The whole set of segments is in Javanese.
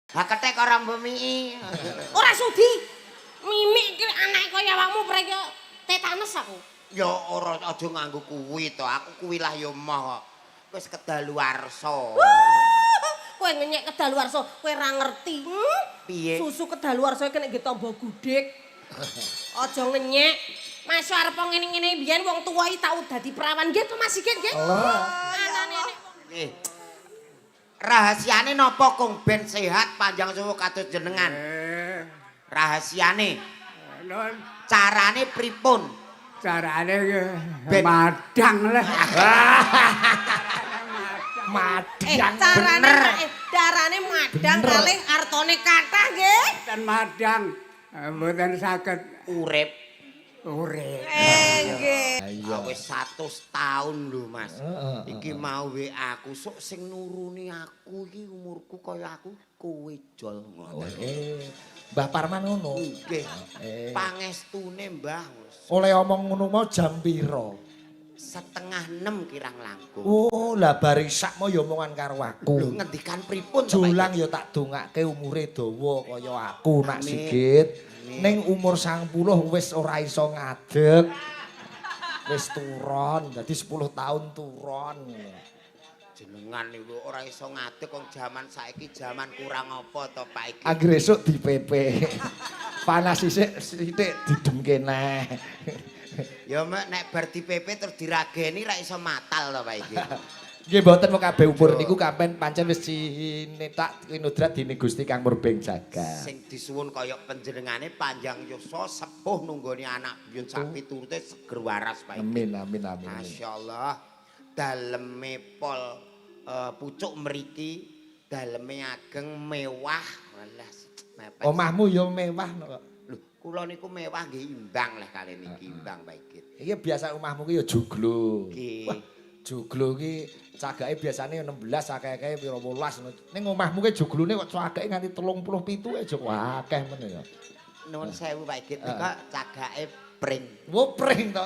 Ha, kethek ora mbok mii. Ora sudi. Mimik iki anake kaya awakmu prek tetanus aku. Ya ora, aja nganggo kuwi to. Aku kuwi lah ya moh kok. Wis kedaluwarsa. Kowe ngenyek kedaluwarsa, kowe ora ngerti. Hmm? Piye? Susu kedaluwarsa iki nek nggih tamba gudhek. Aja ngenyek. Mas arep ngene-ngene biyen wong tuwa iki tau dadi perawan nggih to, Mas Sigit, nggih? Anane nek Nggih. Rahasiane napa, Kung, ben sehat panjang umur kados jenengan? Rahasiane, Non carane pripun? Carane Ben- madang lah. Madang. Carane Bener. Carane madang kalih artone kathah nggih. Mboten madang, mboten saged Urip. Urip. Nggih. Iya. Wis 100 tahun lho, Mas. Heeh. Iki mau WA aku, sok sing nuruni aku iki umurku kaya aku kowe, Jol, ngoten. Mbah Parman ngono. Nggih. Pangestune, Mbah. Oleh omong ngono mau jam pira? 5.30 kirang langkung. Oh, lah bar isak mau ya omongan karo aku. Lho, ngendikan pripun to, Pak? Jolang ya tak dongake umure dawa kaya aku nak Amin. Sigit. Amin. Ning umur 90 wis ora iso ngadeg. Wis turon, dadi 10 tahun turon. Jenengan niku ora iso ngadeg, wong jaman saiki jaman kurang apa to, Pak iki? Anggere esuk dipepe. Panas sisik sithik didemke neh. Ya mek nek bar dipepe terus dirageni ra iso matal to, Pak iki. Nggih mboten, wong kabeh umur niku kampen pancen wis cinetak kinudrat dening Gusti Kang Murbeng Jagat. Sing disuwun kaya panjenengane panjang yuswa, sepuh, nunggoni anak buyut sak piturute seger waras, Pak iki. Amin, amin, amin. Masyaallah, daleme pol pucuk mriki daleme ageng mewah. Walah, mepet. Omahmu ya mewah no kok. Lho, kula niku mewah nggih imbang lah kali niki, imbang, Pak Igit. Iki biasa omahmu ki ya joglo. Nggih. Wah, joglo ki cagake biasane 16, akeh-akeh pira 18 ngono. Ning omahmu ki joglone kok cagake nganti 37 aja, wah, akeh men ya. Nuwun sewu, Pak Igit, nika cagake pring. Wo, pring to.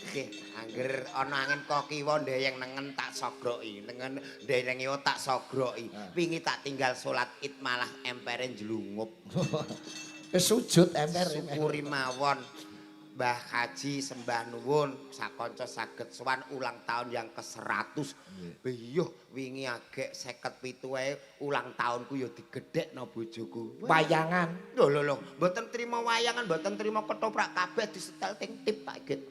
Nggih, angger ana angin kok kiwa ndeyeng nengen tak sogroki, nengen ndeyeng kiwa tak sogroki. Wingi tak tinggal salat Id malah empere njlungup. Wis sujud emper. Syukuri mawon. Mbah Haji, sembah nuwun sakanca saged sowan ulang tahun yang ke-100. Biyuh, wingi agek 57 wae ulang tahunku ya digedhekno bojoku. Wayangan. Lho lho lho, mboten trima wayangan, mboten trima ketoprak, kabeh disetel teng tip, Pak Git.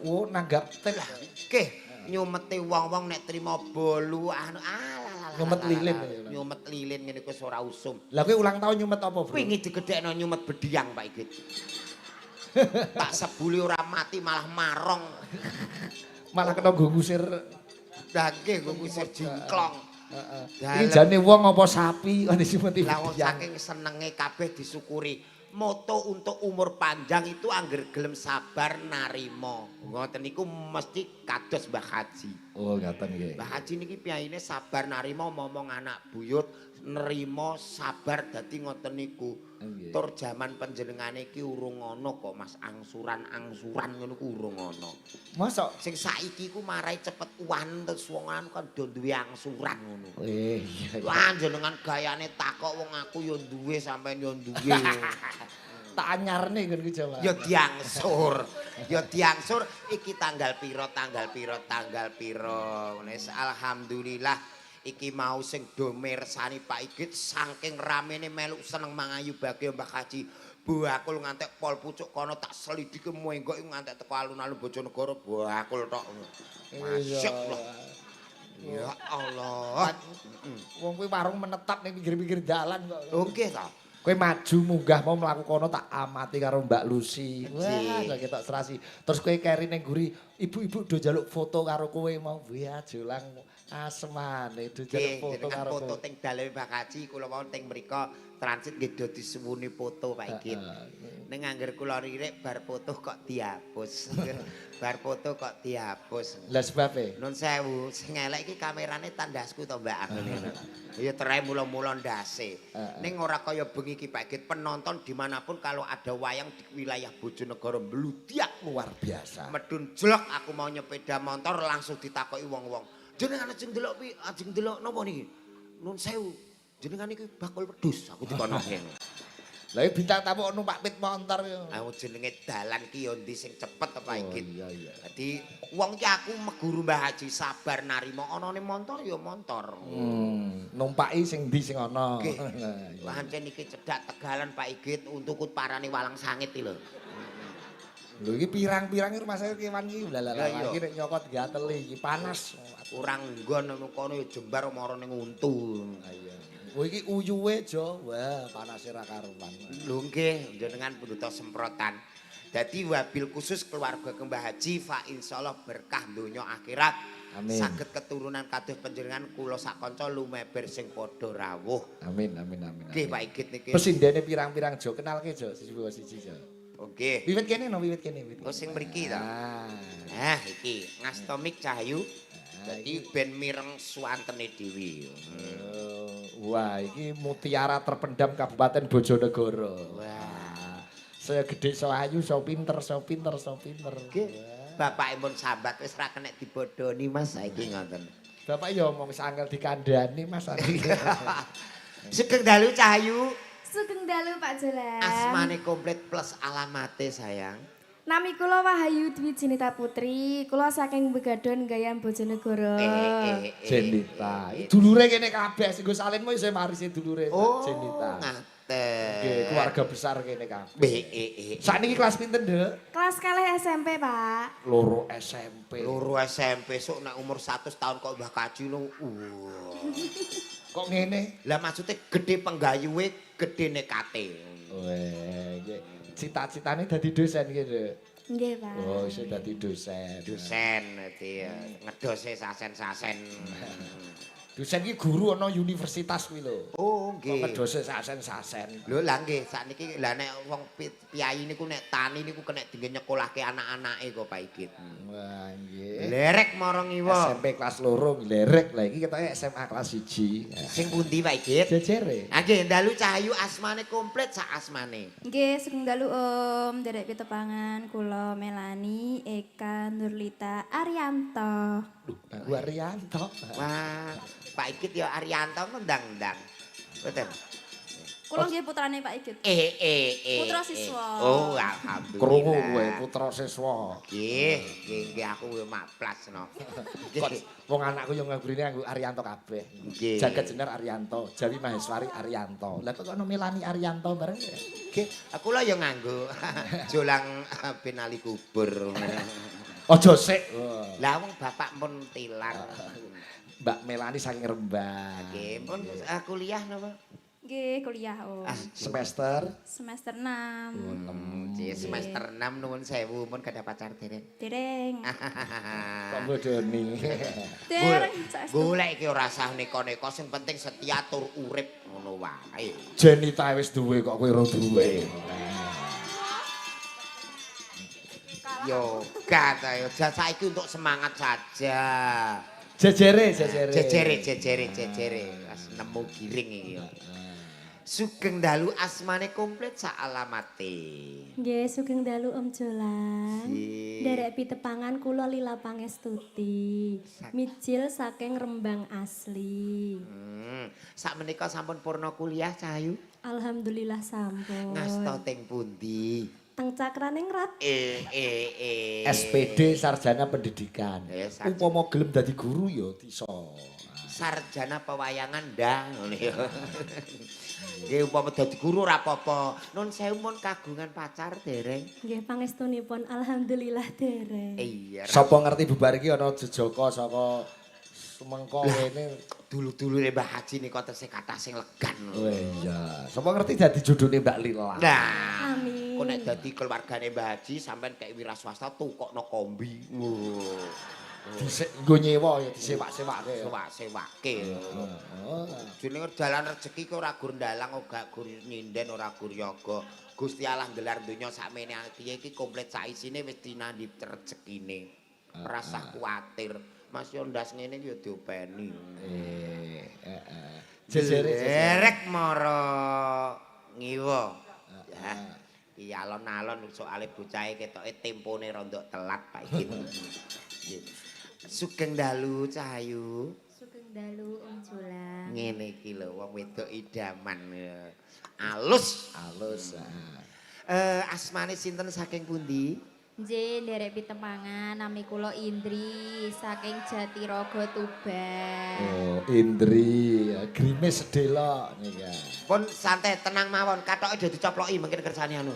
Oh, nanggap tip. Lah nggih, nyumete wong-wong nek trima bolu anu alah. Nyumet lilin ya. Nyumet lilin ngene kuwi ora usum. Lah, kowe ulang tahun nyumet apa, Bro? Wingi digedhekno nyumet bediang, Pak Igit. Tak sebuli ora mati, malah marong. Malah kena nggo ngusir. Lah nggih, nggo ngusir jingklong. Heeh. Dalem. Iki jane wong apa sapi kok disumeti Lah wong bediang. saking senenge kabeh disyukuri. Moto untuk umur panjang itu angger gelem sabar narimo. Ngoten niku mesti kados Mbah Haji. Oh, ngaten nggih. Mbah Haji niki piyayine sabar narimo, momong anak buyut, nerimo sabar, dadi ngoten niku. Nggih. Tur jaman panjenengane iki urung ana kok, Mas, angsuran-angsuran ngono ku urung ana. Mosok? Sing saiki ku marai cepet uwan, terus wong anu kan do duwe angsuran ngono. Iya. Wah, jenengan gayane takok, wong aku ya duwe, sampean ya duwe. Tak anyarne nggon ku coba. Ya diangsur. Ya diangsur iki tanggal pira, tanggal pira, tanggal pira. Wis alhamdulillah iki mau sing do mirsani Pak Igit saking ramene meluk seneng mangayu bagya Mbah Haji. Bakul ngantek pol pucuk kono tak selidiki menggok iku ngantek teko alun-alun Bojonegoro bakul tok. Masyaallah. Ya Allah. Wong kuwi warung menetap ning pinggir-pinggir dalan kok. Lho nggih ta. Kowe maju munggah mau mlaku kono tak amati karo Mbak Lucy. Wah, Nggih. kok ketok serasi. Terus kowe keri ning guri, ibu-ibu do njaluk foto karo kowe mau. Wah, Jolang asemane do njaluk Nggih, foto jenengan karo foto kowe. teng daleme Mbah Haji, kula wau teng mriko transit nggih do disuwuni foto, Pak Igit. Ning angger kula ririk bar foto kok dihapus. Bar foto kok dihapus. Lah, sebabe? Nun sewu, sing elek iki kamerane ta ndasku to, Mbak, aku ngene. Ya terai mula-mula ndase. Ning ora kaya bengi iki, Pak Git, penonton dimanapun kalau ada wayang di wilayah Bojonegoro mbludak. Luar biasa. Medun jlok aku mau nyepeda motor langsung ditakoki wong-wong. "Jenengan ajeng delok pi, ajeng delok napa niki?" "Nun sewu. Jenengan iki bakul wedhus aku dikonoke. Lah iki bintang tamu numpak pit motor yo. Aku jenenge dalan ki yo ndi sing cepet apa Oh, iki. iya iya. Dadi wong ki aku meguru Mbah Haji sabar narima anane montor ya montor. Numpaki sing ndi sing ana. Nggih. Nah, iya. Pancen iki cedhak Tegalan Pak Igit untukut parane walang sangit iki lho. Lho iki pirang-pirang rumah saya kewan iki lah lah Lah, iya. iki nek nyokot gateli iki panas. Ora nggon kono ya jembar mara ning untu. Ah, iya. Oh iki uyuwe Jo. Wah, panase ra karuan. Lho nggih, jenengan pendeta semprotan. Dadi wabil khusus keluarga Mbah Haji fa insyaallah berkah donya akhirat. Amin. Saged keturunan kados panjenengan kula sak kanca lumeber sing padha rawuh. Amin amin amin. Nggih Pak Igit niki. Pesindene pirang-pirang Jo, kenalke Jo siji siji Jo. Nggih. Wiwit kene no, wiwit kene wiwit. Oh sing mriki ta. Ah. Nah iki ngastomik Cahayu. Dadi ben mireng suwantene dhewe. Oh, wah, iki mutiara terpendam Kabupaten Bojonegoro. Wah. Saya gede so ayu, so pinter, so pinter, so pinter. Nggih. Bapak pun sambat wis ra kenek dibodoni Mas saiki ngoten. Bapak ya omong sangkel dikandani Mas. Sugeng dalu Cahayu. Sugeng dalu Pak Jolan. Asmane komplit plus alamate sayang. Nami kula Wahyu Dwi Jenita Putri, kula saking Begadon Gayam Bojonegoro. Jenita. Dulure kene kabeh sing nggo salinmu isih marisi dulure Oh, Jenita. ngaten. Nggih, keluarga besar kene kabeh. B E E. Sakniki kelas pinten, Nduk? Kelas kalih SMP, Pak. Loro SMP. Loro SMP sok nek umur 100 tahun kok Mbah Kaji lho. Wah. Kok ngene? Lah maksudnya gede penggayuwe, gede nekate. Weh, nggih. Cita-citane dadi dosen ki, Nduk. Nggih, Pak. Oh, iso dadi dosen. Dosen dadi ngedose sasen-sasen. Dosen ki guru ana universitas kuwi lho. Oh, Kok nggih. ngedose sasen-sasen. Lho lah nggih, sakniki lah nek wong piyayi niku nek tani niku kena dingge nyekolahke anak-anake kok Pak Igit. Wah, nggih. Lerek marang ngiwa. SMP kelas loro nglerek lah iki ketoke SMA kelas 1. Sing pundi Pak Igit? Jejere. Ah nggih, dalu Cahayu asmane komplit sak asmane. Nggih, sugeng dalu Om, nderek pitepangan kula Melani Eka Nurlita Arianto. Duh, Bang Arianto. Wah, Pak Igit ya Arianto ngundang-ndang. Betul. Kula nggih putrane Pak Igit. Putra siswa. Oh, alhamdulillah. Krungu kowe putra siswa. Nggih, nggih, nggih aku ya maplas no. Kok wong anakku yo nganggurine nganggo Arianto kabeh. Nggih. Jagat Jenar Arianto, Jawi Maheswari Arianto. Lah kok ono Melani Arianto bareng ya? Nggih, aku lah ya nganggo jolang ben ali kubur. Aja sik. Lah wong bapak pun tilar. Mbak Melani saking Rembang. Nggih, pun kuliah napa? Nggih, kuliah Om. Ah, Semester Semester 6. Nggih, semester 6 nuwun sewu pun kada pacar dereng. Dereng. Kok bodoni. Dereng. saestu. Golek iki ora usah neko-neko, sing penting setia tur urip ngono wae. Jenita wis duwe kok kowe ora duwe. Yo gak ta yo saiki untuk semangat saja. Jejere, jejere. Jejere, jejere, jejere. Wis nemu giring iki yo. Sugeng dalu asmane komplit sak alamate. Nggih, sugeng dalu Om Jolan. Nggih. Nderek pitepangan kula Lila Pangestuti. Mijil saking Rembang asli. Sak menika sampun purna kuliah Cahayu? Alhamdulillah sampun. Ngasta teng pundi? Teng Cakraningrat. SPD Sarjana Pendidikan. Sarjana. Upama gelem dadi guru ya iso. Sarjana pewayangan ndah ngono ya. Nggih upama dadi guru ora apa-apa. Nun sewu mun kagungan pacar dereng. Nggih, pangestunipun alhamdulillah dereng. Iya. Sapa ngerti bubar iki ana jejaka saka Sumengko kene. Dulu-dulure Mbah Haji nika tesih kathah sing legan. Oh iya. Sapa ngerti dadi jodone Mbak Lila. Nah, Amin. kok nek dadi keluargane Mbah Haji sampean kek wira swasta tukokno kombi. Wah. Dhisik nggo nyewa ya disewak-sewake. Sewak-sewake. Oh. Jenenge dalan rejeki ki ora gur ndalang, ora gur nyinden, ora gur yoga. Gusti Allah nggelar donya sakmene iki iki komplit sak isine wis dinandi rezekine. Rasah kuwatir. Mas yo ndas ngene iki yo diopeni. Heeh. Jejere jejere. Derek mara ngiwa. Ya. Iki alon-alon soale bocahe ketoke tempone rondok telat Pak iki. Nggih. Sugeng dalu Cahayu. Sugeng dalu Om Jolan. Ngene iki lho wong wedok idaman. Alus. Alus. Asmane sinten saking pundi? Nggih, nderek pitepangan nami kula Indri saking Jatirogo Tuban. Oh, Indri, grimis sedelok nika. Pun santai tenang mawon, katoke do dicoploki mungkin kersane anu.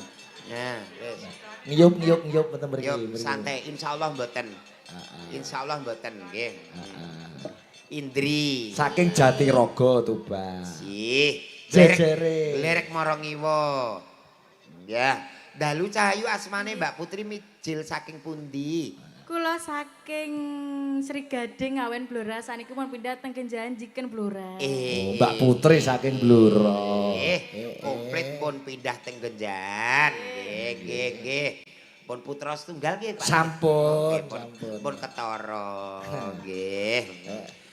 Nah, wis. Ngiyup ngiyup ngiyup mboten mriki. Yo santai, insyaallah mboten. Insyaallah mboten nggih. Indri. Saking Jatirogo Tuban. Sih. Jejere. Lerek marang ngiwa. Ya. Dalu Cahayu asmane Mbak Putri mijil saking pundi? Kula saking Srigading Ngawen Blora saniki pun pindah teng Kenjahan Jiken Blora. Oh, Mbak Putri saking Blora. Komplit pun pindah teng Genjan. Nggih, nggih, nggih. Pun putra setunggal nggih, Pak. Sampun, pun, sampun. Pun ketara. Nggih.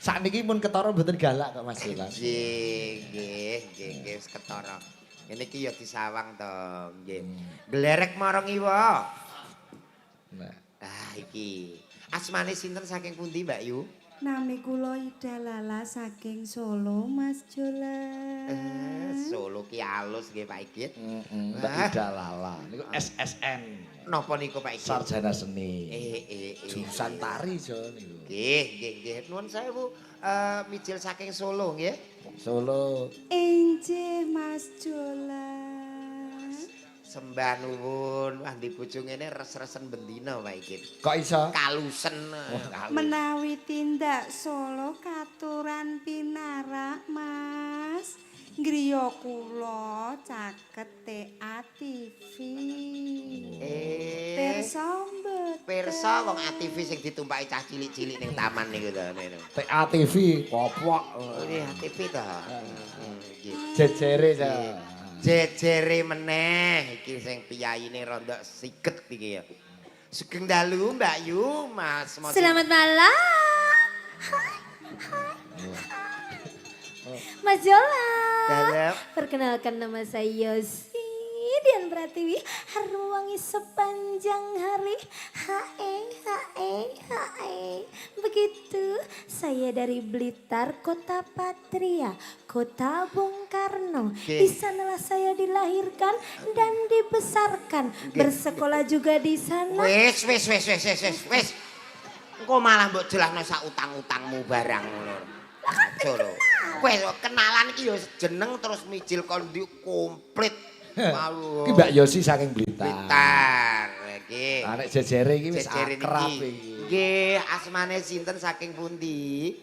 Sakniki pun ketara mboten galak kok Mas Jolang. Nggih, nggih, nggih, nggih wis ketara. Ngene iki ya disawang to, nggih. Glerek marang ngiwa. Nah. Ah iki. Asmane sinten saking pundi, Mbak Yu? Nami kula Ida Lala saking Solo, Mas Jolang. Solo ki alus nggih Pak Igit. Mbak Ida Lala niku SSN. Napa niku Pak Igit? Sarjana seni. Jurusan tari jo niku. Nggih, nggih, nggih. Nuwun sewu mijil saking Solo nggih. Solo. Injih Mas Jolang. Sembah nuwun. Wah, di bojo ngene res-resen bendina Pak Igit. Kok iso? Kalusen. Oh, kalus. Menawi tindak Solo katuran pinarak, Mas. Griya kula caket TATV. Pirsa mboten? Pirsa wong ATV sing ditumpaki cah cilik-cilik ning taman niku to ngene. TATV kopok. Oh, ini ATV to. Nggih. Jejere ta. Jejere meneh iki sing piyayine rondok siget iki ya. Sugeng dalu Mbak Yu, Mas. Selamat malam. Hai, hai. Mas Jolang. Dalem. Perkenalkan nama saya Yosi Dian Pratiwi. Harum wangi sepanjang hari. Hae, hae, hae. Begitu, saya dari Blitar, Kota Patria, Kota Bung Karno. Oke. Di sanalah saya dilahirkan dan dibesarkan. Bersekolah juga di sana. Wis, wis, wis, wis, wis, wis, wis. Engko malah mbok jelahno sak utang-utangmu barang ngono. Aja lho. Kowe kenalan iki ya jeneng terus mijil kon ndi komplit. Mau. Iki Mbak Yosi saking Blitar. Blitar iki. Lah nek jejere iki wis Jejere akrab niki. iki. Nggih, asmane sinten saking pundi?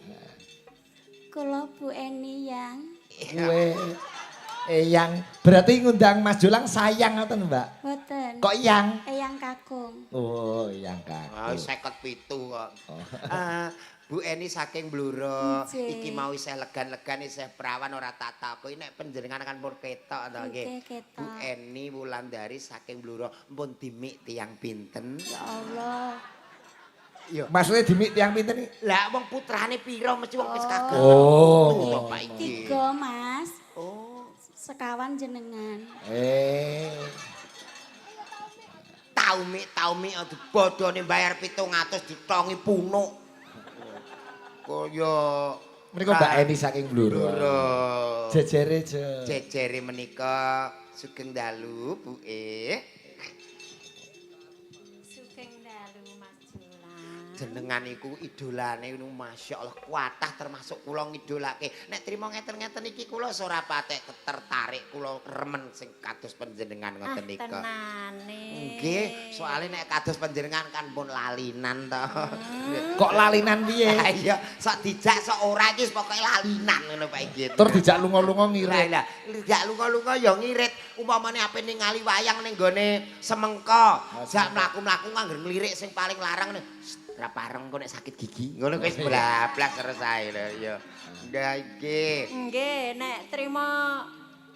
Kula Bu Eni yang Kowe Eyang, berarti ngundang Mas Jolang sayang ngoten, Mbak? boten. Kok yang? Eyang kakung. Oh, yang Ah, kakung. 57 kok. Bu Eni saking Blora, iki mau isih legan-legan isih perawan ora tak takoki nek panjenengan kan pun ketok to nggih. Ketok. Bu Eni Wulandari saking Blora, mpun dimik tiyang pinten? Ya Allah. Ya. Maksudnya dimik tiyang pinten iki? Lah wong putrane pira mesti wong wis kagak. Oh. Pak iki. 3, Mas. Oh. Sekawan jenengan. Tau mik bodone bayar 700 ditongi punuk. Kaya Menika Mbak Eni saking Blora. Blora. Jejere je. Jejere menika sugeng dalu Bu E. Sugeng dalu Mas Jolang. Jenengan iku idolane niku masyaallah kuatah termasuk kula ngidolake. Nek trimo ngeten-ngeten iki kula ora patek tertarik, kula remen sing kados panjenengan ngoten nika. Tenane. Nggih, soalnya nek kados panjenengan kan pun lalinan to. Kok lalinan piye? Lah iya, sok dijak sok ora iki pokoke lalinan ngono Pak Igit. Tur dijak lunga-lunga Lah ngirit. lah, dijak lunga-lunga ya ngirit. Umpamane ape ningali wayang ning gone Semengko, jak mlaku-mlaku ngangger nglirik sing paling larang ngene. Ora pareng kok nek sakit gigi. Ngono wis blablas selesai lho ya. Ndah nggih. Nggih, nek trima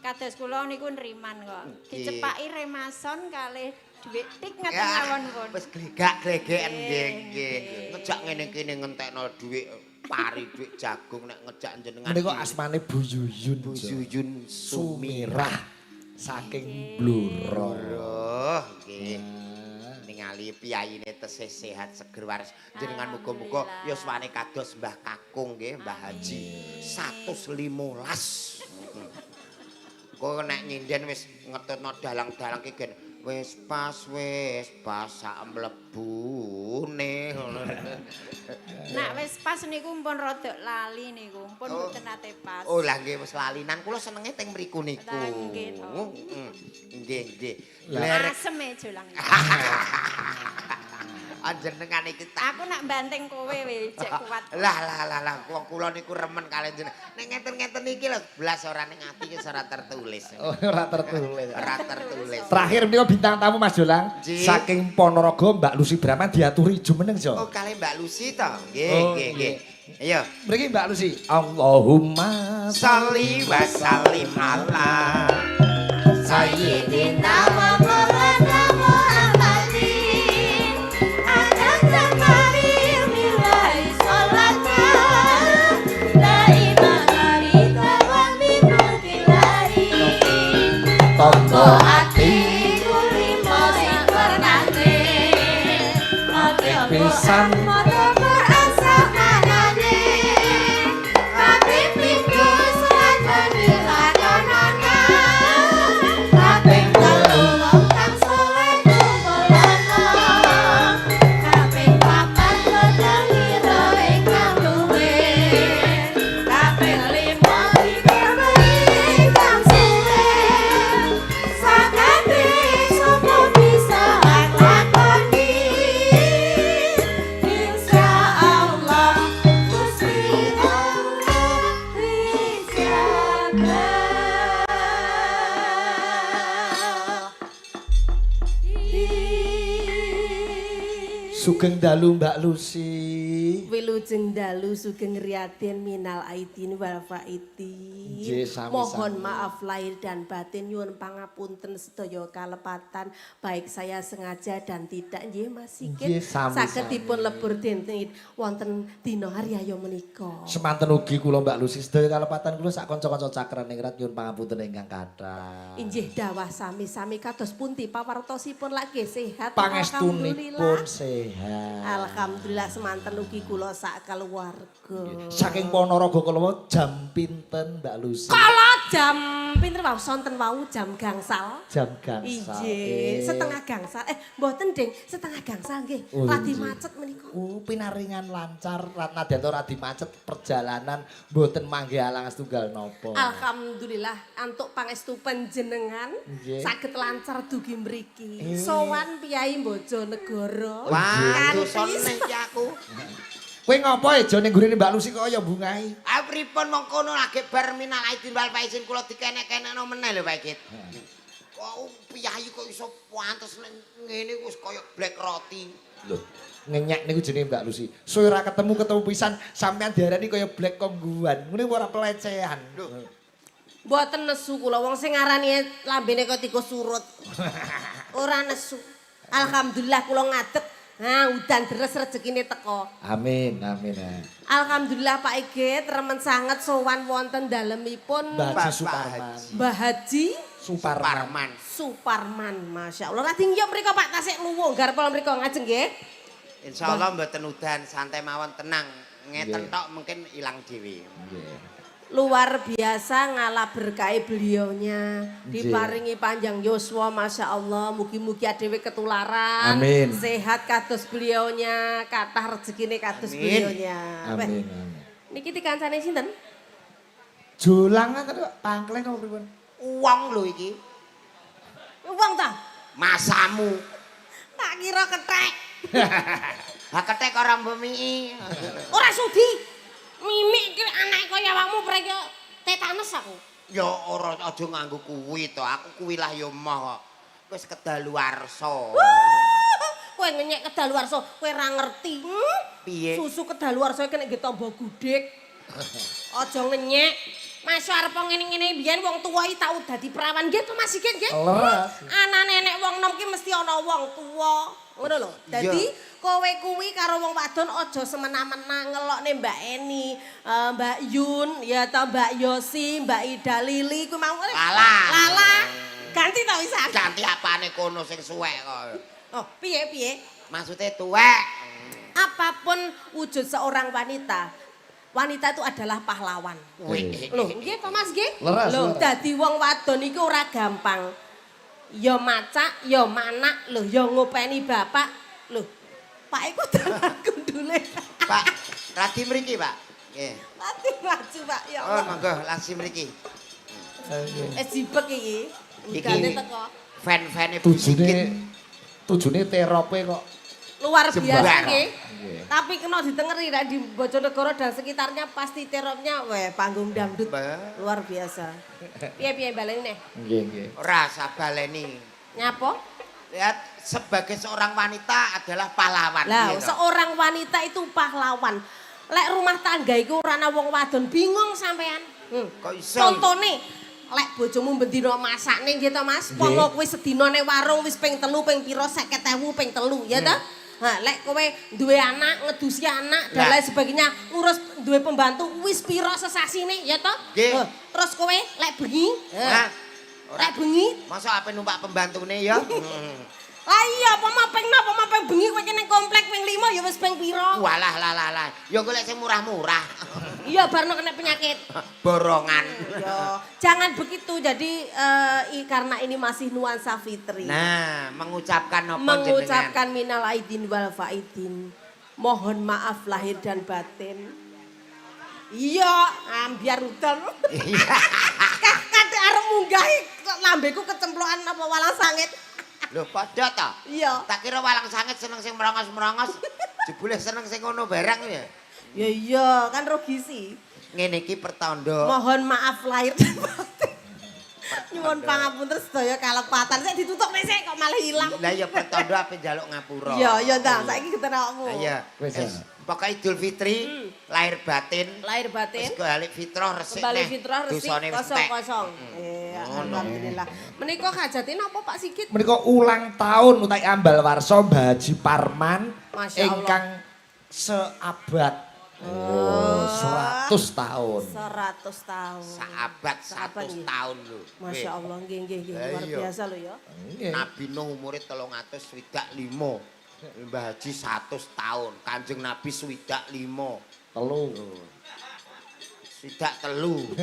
kados kula niku nriman kok. Dicepaki remason kalih dhuwit tik ngaten mawon pun. Wis glegak-glegeken nggih nggih. Ngejak ngene kene ngentekno dhuwit pari dhuwit jagung nek ngejak jenengan. Menika asmane Bu Yuyun. Bu Yuyun Sumirah Sumirah saking Blora. Blora nggih. Ningali piyayine tesih sehat seger waras. Jenengan muga-muga yuswane kados Mbah Kakung nggih, Mbah Haji 115. Kok nek nyinden wis ngetutno dalang-dalang ki gen wis pas sak mlebune ngono. Nak wis pas niku pun rodok lali niku, pun Oh. mboten nate pas. Oh lah nggih wis lalinan kula senenge teng mriku niku. Lah, nggih to. Nggih nggih. Lerek Asem e Jolang. Panjenengan iki tak Aku nak banting kowe we cek kuat. Lah lah lah lah wong kula niku remen kaliyan jenengan. Nek ngeten-ngeten iki lho blas ora ning ati iki ora tertulis. Oh, ora tertulis. Ora tertulis. Terakhir menika bintang tamu Mas Jolang Nggih. saking Ponorogo Mbak Lucy Brahman diaturi jumeneng Jo. Oh kalih Mbak Lucy to. Nggih Oh, nggih nggih. Ayo. Mriki Mbak Lucy. Allahumma Sholli wa sallim ala sayyidina wa maulana Muhammadin adada milai sholata la ilaha illa wa min tombo ati kulimo sing wernane pisan. Maca Quran samanane kaping pindho salat dilakonana kaping telu wong kang saleh kumpulana kaping papat padha ngira ingkang luwe kaping lima dikerani ingkang suwe sakabeh sapa bisa nglakoni insyaallah Gusti Allah ijabah. Sugeng dalu Mbak Lucy. Wilujeng dalu sugeng riyadin minal aidin wal faidin. Nggih, sami-sami. Mohon maaf lahir dan batin nyuwun pangapunten sedaya kalepatan baik saya sengaja dan tidak nggih Mas Nggih, Sigit. sami-sami. Saged dipun lebur dinten wonten dina hari raya menika. Semanten ugi kula Mbak Lucy sedaya kalepatan kula sak kanca-kanca cakraningrat nyuwun pangapunten ingkang kathah. Injih dawah sami-sami kados pundi pawartosipun lagi sehat. Pangestunipun sehat. Alhamdulillah semanten ugi kula sak keluarga. Saking Ponorogo kala wau jam pinten Mbak Lucy? Kala jam pinten wau sonten wau jam gangsal. Jam gangsal. Injih, setengah gangsal. Mboten Ding, setengah gangsal nggih. Oh, Radi injih. macet menika. Oh, pinaringan lancar, nadyan radi macet perjalanan mboten manggih alang setunggal napa. Alhamdulillah antuk pangestu panjenengan Nggih. saged lancar dugi mriki. Sowan piyai Bojonegoro. Wah, Kanthi dosa neh iki aku. Kowe ngopo e jo ning gurine Mbak Lucy kok kaya bungai? Ah pripun wong kono lagi bar minal aidin wal faizin kula dikenek-kenekno meneh lho Pak Git. Kok piyayi kok iso pantes ning ngene wis kaya black roti. Lho, ngenyek niku jenenge Mbak Lucy. Suwe ora ketemu-ketemu pisan sampean diarani kaya black kongguan. Ngene ora pelecehan. Lho. Mboten nesu kula wong sing ngarani lambene kok tikus surut. Ora nesu. Alhamdulillah kula ngadeg. Nah, udan deres rezekine teko. Amin, amin. Alhamdulillah Pak Igit remen sanget sowan wonten dalemipun Mbah Haji Bapak Suparman. Haji. Mbah Haji Suparman. Parman. Suparman. Masya Allah. Radi ngyok mriko Pak tasik luwung garpol mriko ngajeng nggih. Insyaallah mboten udan santai mawon tenang. Ngeten Nggih. tok mungkin ilang dhewe. Nggih. Luar biasa ngalah berkahi beliaunya. Nggih. Diparingi panjang yuswa Masya Allah. Mugi-mugi adewe ketularan. Amin. Sehat kados beliaunya, kathah rezekine kados Amin. beliaunya. Weh, Amin, amin. Niki dikancane sinten? Jolangan tadi kok pangkleng apa pripun? Wong lho iki. Wong ta? Masamu. Tak kira kethek. Ha kethek ora mbemiki. Ora sudi. Mimik iki anake kaya awakmu prek yo tetanus aku. Ya ora aja nganggo kuwi to. Aku kuwi lah ya moh kok. Wis kedaluwarsa. Kowe ngenyek kedaluwarsa, kowe ora ngerti. Hmm? Piye? Susu kedaluwarsa iki nek nggih tombo gudhek. Aja ngenyek. Mas arep ngene-ngene biyen wong tuwa iki tau dadi perawan nggih to Mas Sigit nggih? Leres. Anane nek wong nom ki mesti ana wong tuwa. Ngono lho. Dadi kowe kuwi karo wong wadon aja semena-mena ngelokne Mbak Eni, Mbak Yun, ya ta Mbak Yosi, Mbak Ida Lili kuwi mau. Lala. Lala. Ganti ta wisan. Ganti apane kono sing suwek kok. Oh, piye piye? Maksudnya tuwek. Apapun wujud seorang wanita, wanita itu adalah pahlawan. Wih. Loh, nggih to Mas nggih? Leres, Loh, leres. dadi wong wadon iku ora gampang. Ya macak, ya manak, loh ya ngopeni bapak. Loh, Pak iku dalan gundule. Pak, radi mriki, Pak. Nggih. Mati maju, Pak. Ya Oh, Allah. monggo langsung mriki. Eh jibek iki. Iki. Udane teko. Fan-fane Bu Tujune Sigit. tujune terope kok Luar biasa Jembar. nggih. Nggih. Tapi kena ditengeri nek di Bojonegoro dan sekitarnya pasti terornya weh panggung dangdut. Bah. Luar biasa. Piye-piye baleni neh? Nggih, nggih. Ora sabaleni. Nyapa? Lihat, sebagai seorang wanita adalah pahlawan. Lah, Iya toh? seorang wanita itu pahlawan. Lek rumah tangga iku ora ana wong wadon bingung sampean. Kok iso? Contone lek bojomu bendina masakne nggih to Mas, pomo kuwi sedina ning warung wis ping 3 ping pira 50.000 ping 3 ya ta? Ha, lek kowe duwe anak, ngedusi anak dan Lah. lain sebagainya, ngurus duwe pembantu wis pira sesasine ya to? Nggih. Heh, terus kowe lek bengi, heh, Hah? Ora. lek bengi Masa ape numpak pembantune ya? Lah iya, apa mau ping napa mau ping bengi kowe iki ning komplek ping 5 ya wis ping pira? Walah lah lah lah. Ya golek sing murah-murah. Iya, barno kena penyakit. Borongan. Iya, jangan begitu. Jadi karena ini masih nuansa fitri. Nah, mengucapkan apa Mengucapkan minal aidin wal faidin. Mohon maaf lahir dan batin. Iya, ambiar udan. jenengan? Kate arep munggah kok lambeku kecemplokan apa walang sangit. Lho padha ta? Iya. Tak kira walang sangit seneng sing merongos-merongos. Jebule seneng sing ngono barang ya. Ya iya, kan rugi sih. Ngene iki pertanda. Mohon maaf lahir dan batin. Nyuwun pangapunten sedaya kalepatan. Sik ditutup nek sik kok malah ilang. Lah ya pertanda ape njaluk ngapura. Iya, iya ta, saiki geter awakmu. Lah iya. Wis, ya. Wis, pokoke Idul Fitri, lahir batin, Lahir batin. wis balik fitrah resik Kembali neh. fitrah resik Dosane wis kosong entek. kosong. Iya, Ngono. alhamdulillah. Menika hajate napa Pak Sigit? Menika ulang tahun utawi ambal warsa Mbah Haji Parman Masya Allah. ingkang seabad. Oh, 100 tahun. 100 tahun. Saabad Saabad, 100 nggih. tahun lho. Masya Allah, nggih nggih nggih Lah luar iya. biasa lho ya. Nggih. Nabi Nuh umure 365. Mbah Haji 100 tahun, Kanjeng Nabi 65. Telu. 63.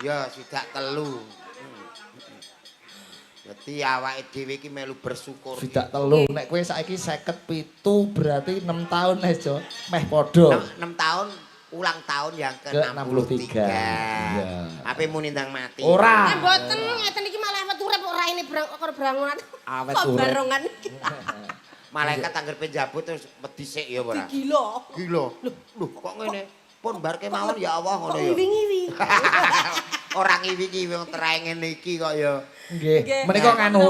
Ya, 63. Dadi awake dhewe iki melu bersyukur. Swidak telu. Nek kowe saiki 57 berarti 6 tahun wis, Jo. Meh padha. 6 tahun ulang tahun yang ke-63. Ke-63. Iya. Ape muni ndang mati. Ora. Eh mboten ngeten iki malah awet urip kok raine brang kok brangonan. Awet Kok urip. barongan iki. Malaikat angger penjabut terus wedi sik ya ora. Gila. Gila. Lho, kok ngene? Pun bar kemawon ya Allah ngono Kok ya. ngiwi-ngiwi. Ora ngiwi-ngiwi wong terae ngene iki kok ya. Nggih. Nggih. Menika Nah. nganu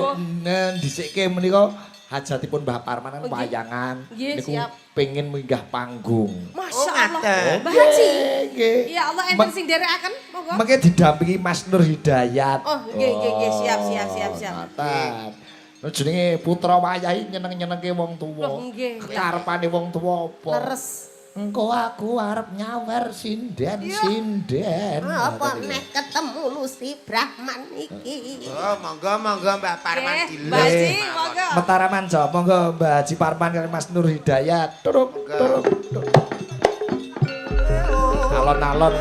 ndhisikke menika hajatipun Mbah Parman kan Oh, nggih. wayangan Nggih, niku siap. pengin minggah panggung. Masya Oh, Allah. ngaten. Mbah Haji. Nggih. Ya Allah enten sing nderekaken monggo. Mengke didampingi Mas Nur Hidayat. Oh, nggih, nggih, nggih, siap, siap, siap, siap. Ngaten. Lho jenenge putra wayahe nyeneng-nyenengke wong tuwa. Loh, nggih. Karepane wong tuwa apa? Leres. Engko aku arep nyawer sinden sinden. Apa neh ketemu Lucy Brahman iki. Oh, monggo monggo Mbah Parman Nggih, dilus. Mbah Haji, mawon. monggo. Mataraman Jo, monggo Mbah Haji Parman kali Mas Nur Hidayat. Turuk, Monggo. turuk. turuk. Alon-alon.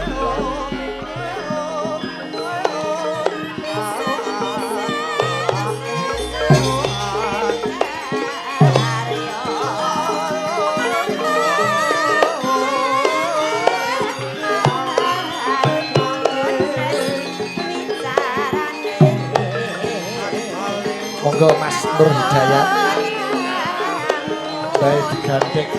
Monggo Mas Nur Hidayat. Baik digandeng.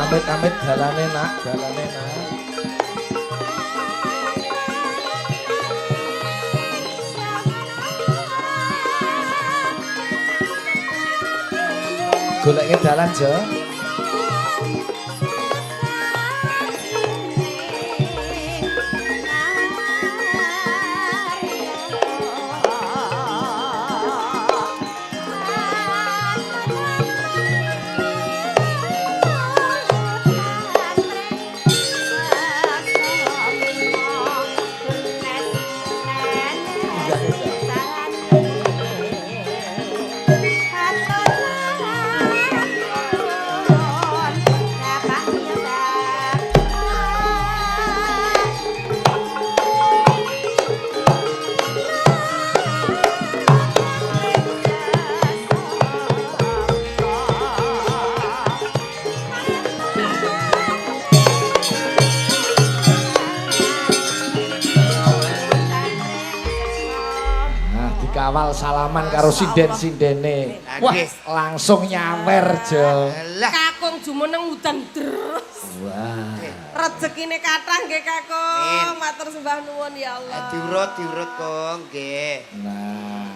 Amit-amit dalane nak, dalane nak. Goleke dalan, Jo. Nah, dikawal salaman karo sinden-sindene. Wah, langsung nyawer, Jo. Lah, Kakung jumeneng udan terus. Wah. Rezekine kathah nggih Kakung. Amin. Matur sembah nuwun ya Allah. Diurut-diurut, Kong, nggih. Nah,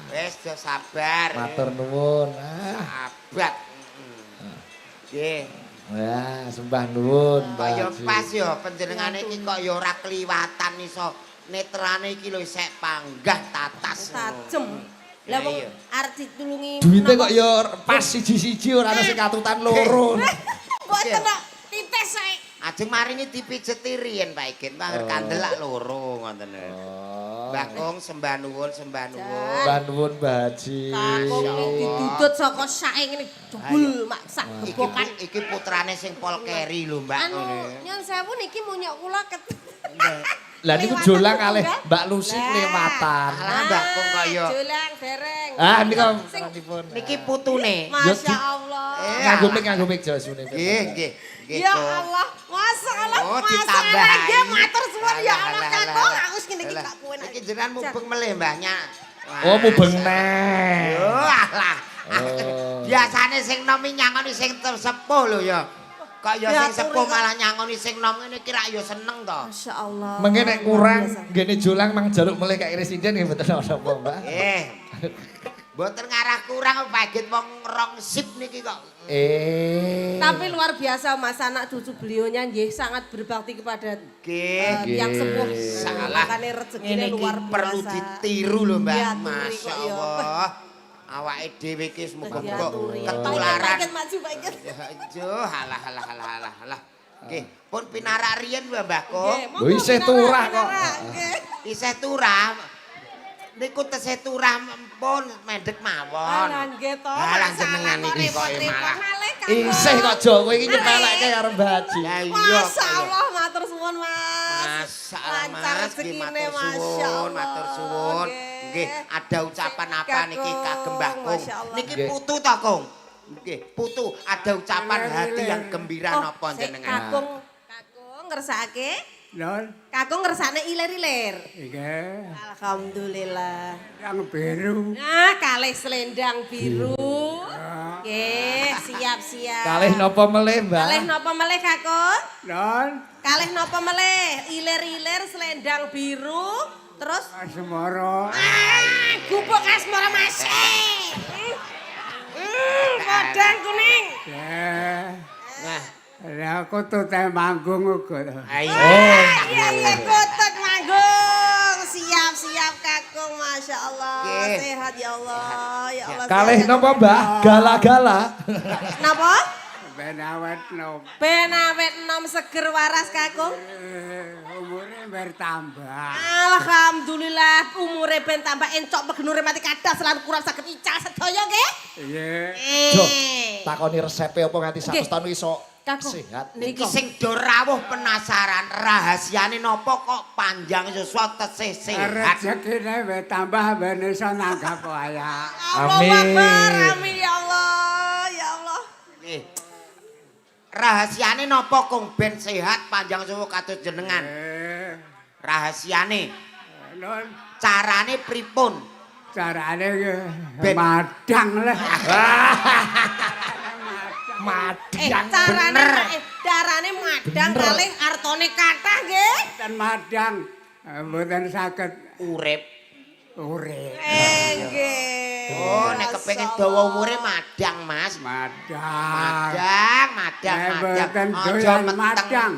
Wis jo sabar. matur nuwun. Ah. Sabar. Nggih. Wah, sembah nuwun, Mbah Kaya Haji. pas ya panjenengane iki kok ya ora kliwatan iso netrane iki lho isek panggah tatas. Tajem. Lah wong Iya. arep ditulungi. Duite kok ya pas siji-siji ora ana sing katutan loro. Mboten kok tites ae. Ajeng maringi dipijeti riyen Pak Igit, mangger kandel lak loro ngoten lho. Oh. Mbah Kong sembah nuwun, sembah nuwun. Sembah nuwun, Mbah Haji. Kakung Masya Allah. didudut saka sae ngene jebul mak sak Iki gebokan. iki putrane sing pol keri lho, Mbak. Anu nyun sewu niki munyok kula ket. Lah niku Lewatan jolang apa kalih enggak? Mbak Lucy Lah. kelewatan. Alah Mbah Kong kaya Jolang dereng. Ah nika Sing- pun. niki putune. Masya Allah. Eh, Nganggo mik nganggo mik Jo sune. Nggih, nggih. Nggih, Ya Kong. Allah, Masya Allah, Oh, Masya ditambahi. Allah, nggih matur suwun ya Allah Alah, alah, kakung, alah. aku wis ngene iki Alah. gak kuwen. Iki jenengan mubeng melih mbahnya. Oh mubeng neh. Yo alah. Oh. Biasane sing nom iki nyangoni sing sepuh lho ya. Kok ya sing Diaturi sepuh kok. malah nyangoni sing nom ngene iki rak ya seneng to. Masya Allah. Mengke nek kurang nggene jolang mang jaluk melih kaya residen nggih mboten napa, Mbak. Eh. Mboten ngarah kurang paget wong rong sip niki kok. Eh. Tapi luar biasa Mas, anak cucu beliaunya nggih sangat berbakti kepada Nggih. yang sepuh. Salah. Makane rezekine Ngene iki luar biasa. perlu ditiru lho, Mbak. Diaturi Masya kok ya. Allah. Awake dhewe iki muga-muga Diaturi. ketularan. Pak Iket maju Pak Iket. Aduh, alah alah alah alah alah. Nggih, pun pinarak riyen lho Mbah Kong. Nggih, monggo, Lho, isih pinarak, turah kok. pinarak, nggih. Isih turah. Niku tesih turah pun mendek mawon. Alah nggih to. Alah masalah jenengan kok iki kok repot-repot malah. malih, Kakung. Isih kok Jo kowe iki nyepelekke karo Mbah Haji. Lah iya. Masya Allah, matur suwun Mas. Masya Allah Lancar Mas, nggih rezekine, matur Masya suwun, Allah. matur suwun. Nggih, ada ucapan apa niki kagem Mbah Kung? Masya Allah. Niki Nggih. putu to, Kung? Nggih, putu ada ucapan hati yang gembira Oh, napa sik, jenengan? Kakung, kakung ngersakake. Lho, Kakung ngersakne ilir-ilir. nggih. Alhamdulillah. Yang biru. Nah, kalih selendang biru. Nggih, siap-siap. Kalih napa melih, Mbak? Kalih napa melih, Kakung? Lho, Kalih napa melih? Ilir-ilir selendang biru, terus asmara. ah, gubuk asmara Mas. Podang kuning. Eh, Nah, lah aku tuh teh manggung uga. ayo. Iya, iya, kotak manggung. Siap, siap Kakung, Masya Allah. Nggih. Sehat ya Allah. Ya Allah. Kalih sehat. napa, Mbah? Gala-gala. Napa? Ben awet nom. Ben awet enom seger waras Kakung. Umure bertambah. Alhamdulillah umure ben tambah encok pegenure mati kadas lan kurang saged ical sedaya nggih. Iya. Jo, takoni resepe apa nganti 100 Nggih. tahun iso Kakung. sehat. Niki sing do rawuh penasaran rahasiane napa kok panjang yuswa tesih sehat. Rezekine bertambah ben iso nanggap wayang. Allahu Amin. Akbar. Amin ya Allah. Ya Allah. Nggih. Rahasiane napa Kung ben sehat panjang yuswa kados jenengan? Eh, Rahasiane, lho, carane pripun? carane Ben. madang lah. Eh, Madang carane bener. carane madang kalih artone kathah nggih. Mboten madang, mboten saged Urip. urip. Nggih. Oh, nek kepengin dawa umure madang, Mas. Madang. Madang, madang, Nek madang. boten Aja doyan meteng. madang.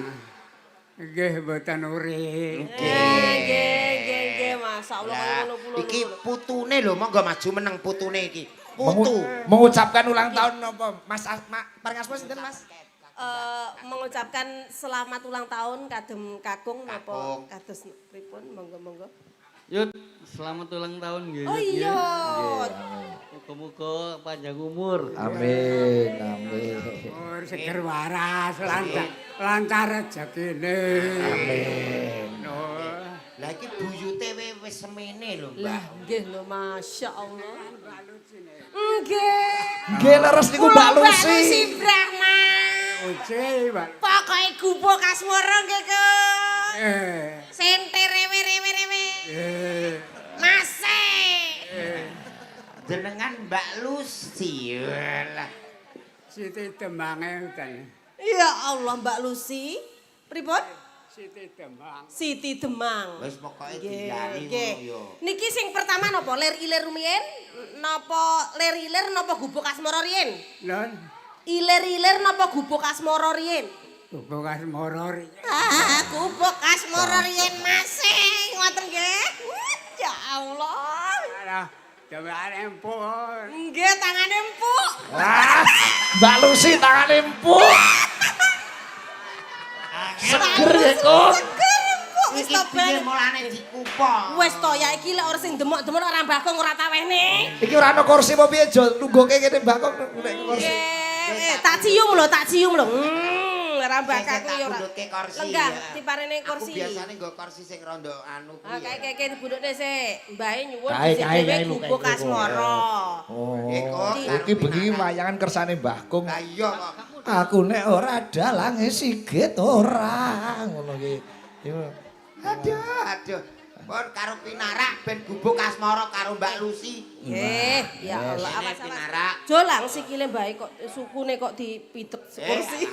Nggih boten urip. Nggih, nggih, nggih, nggih, masyaallah Lah, kaya ngono kula. iki putune lho, monggo maju meneng putune iki. Putu. Mengucapkan ulang tahun napa? Mas paring asma sinten, Mas? Mengucapkan selamat ulang tahun kagem kakung napa Kakung. kados pripun, monggo-monggo. Yud, selamat ulang tahun nggih. Oh Yud, nggih. iya. Muga-muga panjang umur. Amin, amin. Umur seger waras, lancar, lancar rezekine. Amin. Lah iki buyute wis semene lho, Mbak. Lah nggih lho, masyaallah. Nggih. Nggih leres niku Mbak Kula Lucy. Lucy Brahma. Uci, Mbak. Pokoke gubuk asmara nggih, Kang. Eh, Sente rewe rewe rewe. eh, Mase. eh. Jenengan Mbak Lucy. Lah, Siti Demange udan. Ya Allah Mbak Lucy. Pripun? Siti Demang. Siti Demang. Wis pokoke Nggih, diyani nggih. ngono ya. Niki sing pertama napa? Lir ilir rumiyin? Napa lir ilir napa gubuk asmara riyin? Lho, Ilir-ilir napa gubuk asmara riyin? gubuk asmara riyin. Ah, gubuk asmara riyin Mas. Ngoten nggih. Ya Allah. Alah, dhewekane empuk. Nggih, tangane empuk. Ah, Mbak Lucy tangane empuk. Seger ya kok. Seger empuk wis Iki to piye ben. mulane dikupo? Wis to ya iki lek ora sing demok-demok ora Mbah Kong ora tawehne. Iki ora ana kursi apa piye Jo nunggoke kene Mbak Kong nek kursi. Nggih, tak cium lho, tak cium lho. Ora Mbah Sing Kang tak ya ora. bundutke kursi. Lenggah ya. diparene kursi. Aku biasane nggo kursi sing rondo anu Ah, kuwi. kae kae kae dibundutne sik. Mbahe nyuwun Kae, dhisik kae, dhewe kae, lu, gubuk kae, lu. asmara. Oh, Kok, iki bengi wayangan kersane Mbah Kung. Lah iya kok. Aku nek ora dalange Sigit ora ngono iki. Iku. Aduh, aduh. Pun karo pinarak ben gubuk asmara karo Mbak Lucy. Nggih, ya Allah, Ini awas awas. pinarak. Jolang sikile mbahe kok sukune kok dipidek kursi.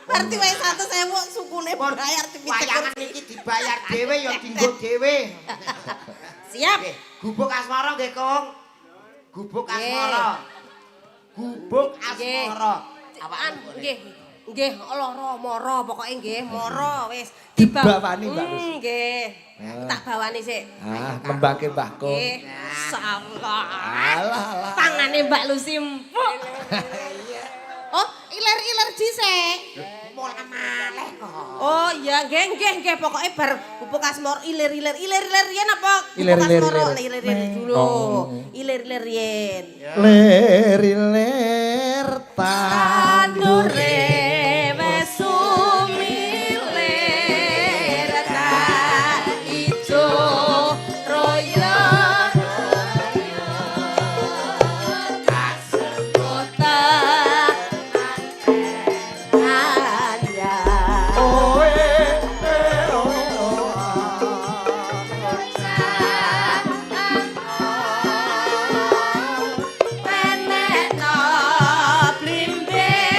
Berarti wae 100.000 sukune Pun bayar dipidek wayangan kursi. iki dibayar dhewe ya dinggo dhewe. Siap. Nggih, gubuk asmara nggih, Kong. Gubuk asmara. Gubuk Nggih. asmara. Awaan nggih. Nggih, lara mara pokoke nggih, mara wis. Dibawani, Mbak Lus. Nggih. Ah. Tak bawani sik. Ah, nembangke Mbah Kung. Nggih. Masyaallah. Alah alah. Tangane Mbak Lucy empuk. Oh, iler-iler dhisik. Mulai maleh kok. Oh iya, nggih nggih nggih pokoke bar gubuk asmara ilir-ilir ilir-ilir yen apa? Gubuk Ilir-ilir, asmara? ilir. Ilir-ilir dulu. Oh. Ilir-ilir yen. Lir-lir tandure Tandure wes sumilir tak ijo royo kota anyar. Oe Penekno blimbing.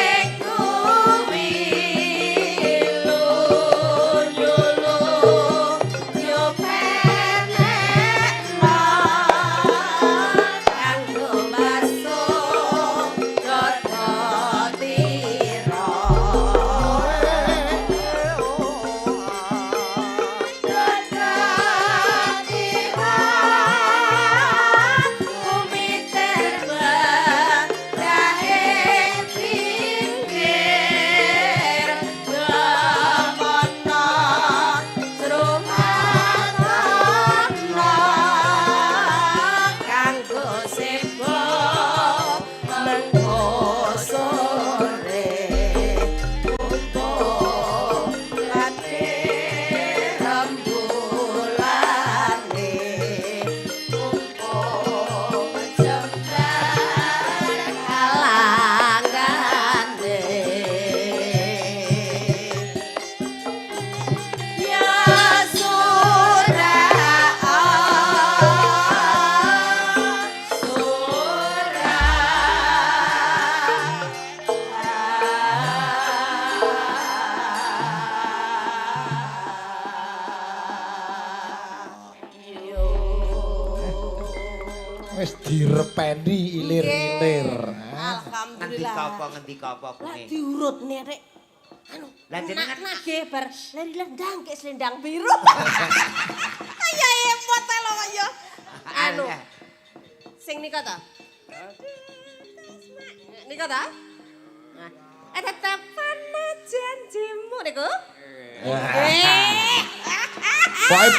Ngopeni ilir-ilir. Alhamdulillah. Ngendika apa ngendika apa Lah kune? diurutne rek. Anu, Lah jenengan nagih bar lari lendang kayak selendang biru. Kaya emot ta lho kaya. Anu, sing nika ta? Nika ta? Nah, tetepana janjimu niku. Eh, Pokoke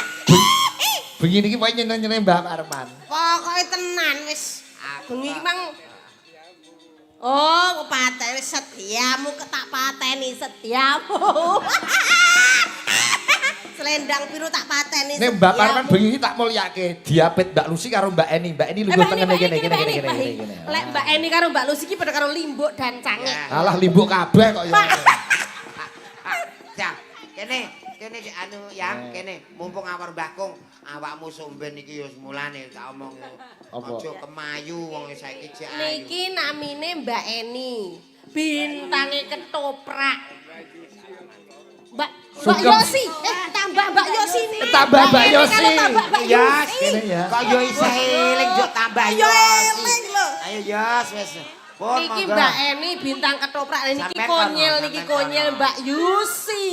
bengi niki pokoke nyeneng-nyeneng Mbah Parman. Pokoke tenan wis. Bengi iki mang. Oh, pateni setiamu tak pateni setiamu. Selendang biru tak pateni. Nek Mbah Parman bengi iki tak mulyake diapit Mbak Lucy karo Mbak Eni. Mbak Eni lungguh tengene kene kene kene kene kene. Lek Mbak Eni karo Mbak Lucy iki padha karo limbuk dan cangik. Alah limbuk kabeh kok ya. Cah, kene kene anu yang kene mumpung awor Mbah Kung, awakmu somben iki ya mulane tak omong. Apa? Aja kemayu wong saiki jek ayu. Niki namine Mbak Eni. Bintange ketoprak. Mbak Mbak Yosi, tambah Mbak Yosi nih. Tambah Mbak Eni Yosi. karo tambah Mbak Ya, Yosi. Kene ya. Kok yo isih eling yo tambah Yo Yosi. eling lho. Ayo Yos wis. Pun Niki monggo. Mbak Eni bintang ketoprak niki Sampean konyil kono, niki sampean konyil kono. Mbak Yusi.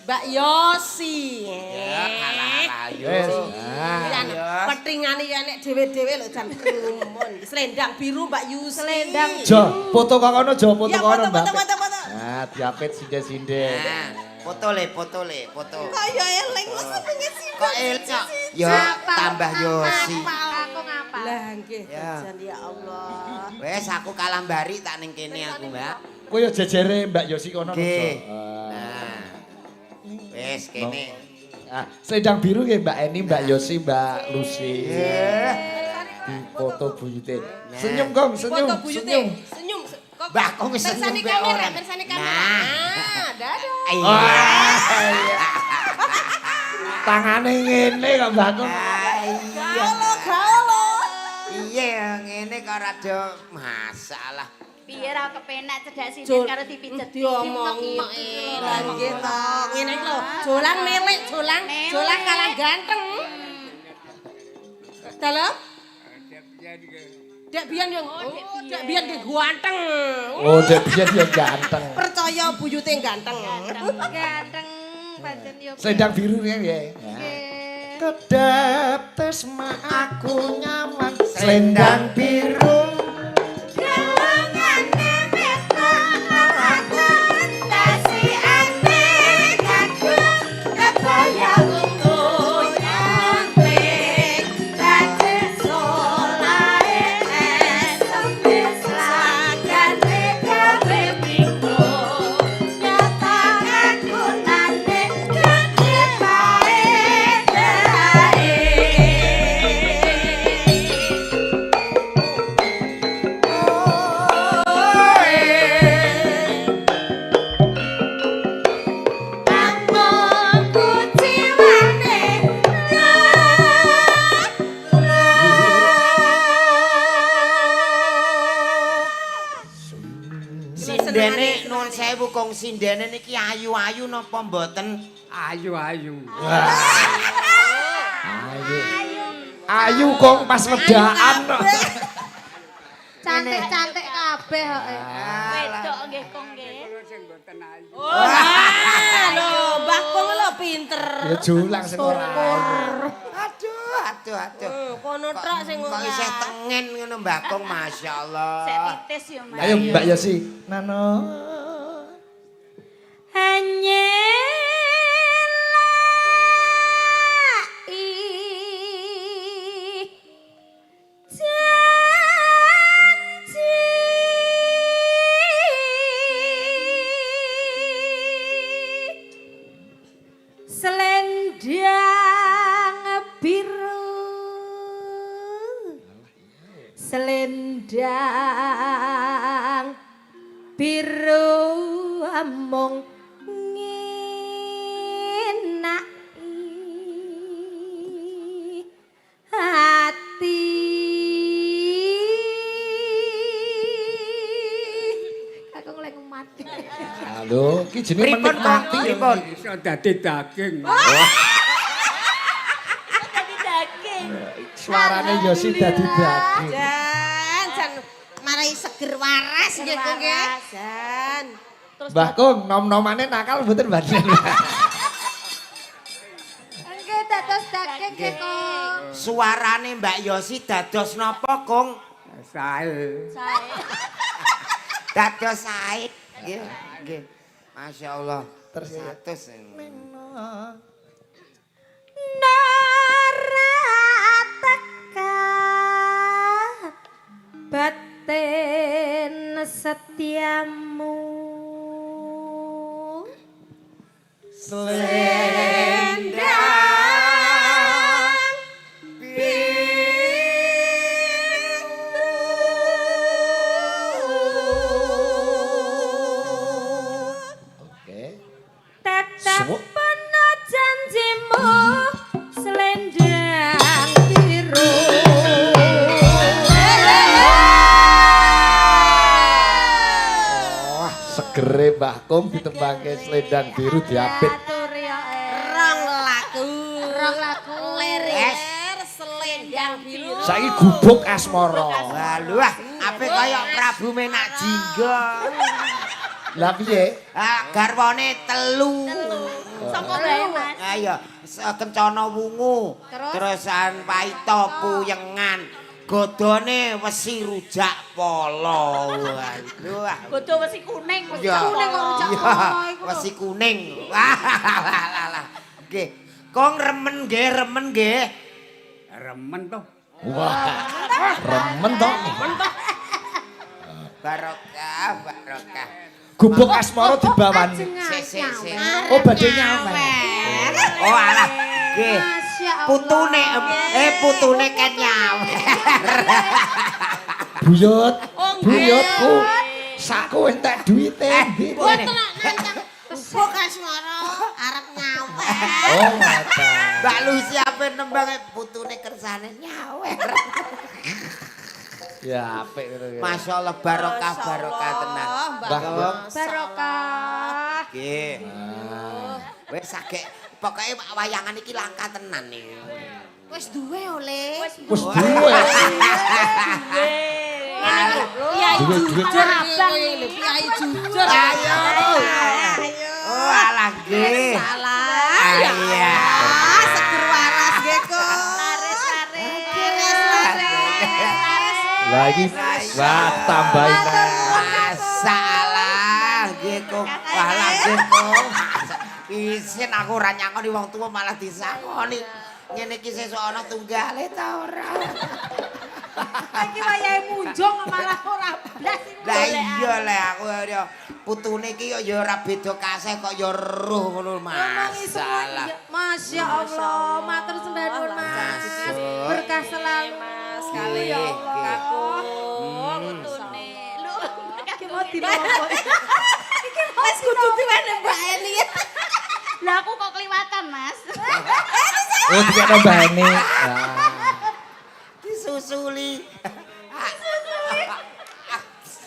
Mbak Yosi. Ya, alah ayo. Wis. Nah. Jan Yos. petingane ya nek dhewe-dhewe lho jan gumun. Selendang biru Mbak Yusi. Selendang. Jo, foto kok kono Jo, foto Ya, kono foto, Mbak. foto, foto, foto. Nah, diapit sinde-sinde. Nah, foto le, foto le, foto. Kok ya eling lho senenge sih. Kok eling kok? Ya tambah Yosi. Aku ngapa? Lah nggih Ya. jan ya Allah. Wes aku kalah mbari tak ning kene aku, Mbak. Kowe yo jejere Mbak Yosi kono Jo. Nggih. Ah. Nah. Wes kene. Ah, selendang biru nggih Mbak Eni, Mbak Yosi, Mbak Lucy. Eh, Di foto buyute. Senyum Kong, senyum, Foto buyute. senyum. Senyum. Kok Mbah, kok wis senyum Mirsani mbek kamera, orang. mirsani kamera. Nah. Ah, dadah. Iya. Tangane ngene kok Mbak Kong. Ah, iya. Gaolo, gaolo. Iya, ngene kok rada masalah. Piye ra kepenak cedak Jol- sindir karo dipijet. Diomongi. Lah nggih to. Ngene iki lho, jolang melik, jolang, Melik. jolang kalah ganteng. Dalem? Dek biyen yo. Oh, dek biyen ki ganteng. Oh, dek biyen yo ganteng. Percaya buyute ganteng. Ganteng pancen yo. Selendang biru nggih nggih. Kedap tesma aku nyaman selendang biru. Galungane metok aku tasiane kakung kebaya ungu nyantik badhe solahe esem slagane gawe minggu nyata kagunane gedhe bae dae. Among kuciwane Sindene nuwun sewu Kong, sindene niki ayu-ayu napa mboten? Ayu-ayu. Ayu. Ayu Kong pas wedaan. Cantik-cantik kabeh kok. Wedok nggih Kong nggih. Kula sing mboten ayu. Oh, lah, lho, Mbah Kong lho pinter. Ya julang sing ora ayu. Aduh, aduh, aduh. Kono tok sing Kok ora. isih tengen ngono Mbah Kong, masyaallah. Sek titis yo Mas. Ayo Mbak Yosi. Nano. Hanya janji selendang biru selendang biru amung ngenaki hati. Aku mulai mati. Halo, ki jenenge Pripun Kong? menikmati. Pripun? Iso dadi daging. Dadi daging. Suarane Yosi dadi daging. Jan. Seger waras nggih, Kung nggih. Warasan. Terus Mbah Kung, nom-nomane nakal mboten Mbah? Nggih dados daging nggih, Kung. Suarane Mbak Yosi dados napa, Kung? Sae. Sae. Dados sae. Nggih, nggih. Masya Allah. Terus ya. 100. Nara tekat batin setiamu. Selendang biru. Oke. Tetep Suwuk. ana janjimu selendang biru. Wah, segere Mbah Kung ditembangke selendang biru diapit. Rong lagu. Rong lagu. Ler selendang biru. Saiki gubuk asmara. Waduh, ape kaya Prabu Menak Jingga. Lah piye? Ah, garwane telu. Sapa bae, Mas? Ayo, kencana wungu. Terus? Terusan paita puyengan. Godone wesi rujak polo. Waduh. Godo wesi kuning, wesi Iya. Kuning kok rujak Iya, polo iku lho. Wesi kuning. Wah, lah lah. Nggih. Kong remen nggih, remen nggih. Remen toh. Wah. Remen toh. Barokah, barokah. Gubuk asmara dibawani. Sik, sik, sik. Oh, badhe nyawer. Oh alah, nggih. Masya Allah. Putune putune ken nyawer. Buyut. Oh, nggih. Buyutku. Sakku entek duwite ndi? Boten nantang. Gubuk asmara arep nyawer. Oh, ngoten. Mbak Lucy ape nembang putune kersane nyawer. Ya apik ngono kuwi. Masya Allah barokah barokah tenan. Mbah Kung. Barokah. Nggih. Ah. Wis sagek pokoke wayangan iki langka tenan iki. Wis duwe oleh. Wis duwe. Kiai Duwe-duwe. jujur iki lho, kiai jujur. Ayo. Oh alah nggih. Salah. Iya. Seger waras nggih, Kung. Laris laris. Laris. Lah iki wah tambahin neh. Masalah nggih Kung. Walah nggih Kung. Isin aku ora nyangoni wong tuwa malah disangoni. Ngene iki sesuk ana tunggale ta ora? Iki wayahe munjung malah ora blas iku. Lah iya le aku ya putune iki ya ora beda kasih kok ya roh ngono Ngomongi semua masalah. iya. Masya Allah, matur sembah nuwun Mas. Berkah selalu. Mas Nggih, ya Allah. Kakung, putune. Lho, Iki mau dilopo. Iki mau Wis kudu diwene Mbak Eni. Lah aku kok kliwatan, Mas. Oh, dikekno Mbah Eni. Lah. Disusuli.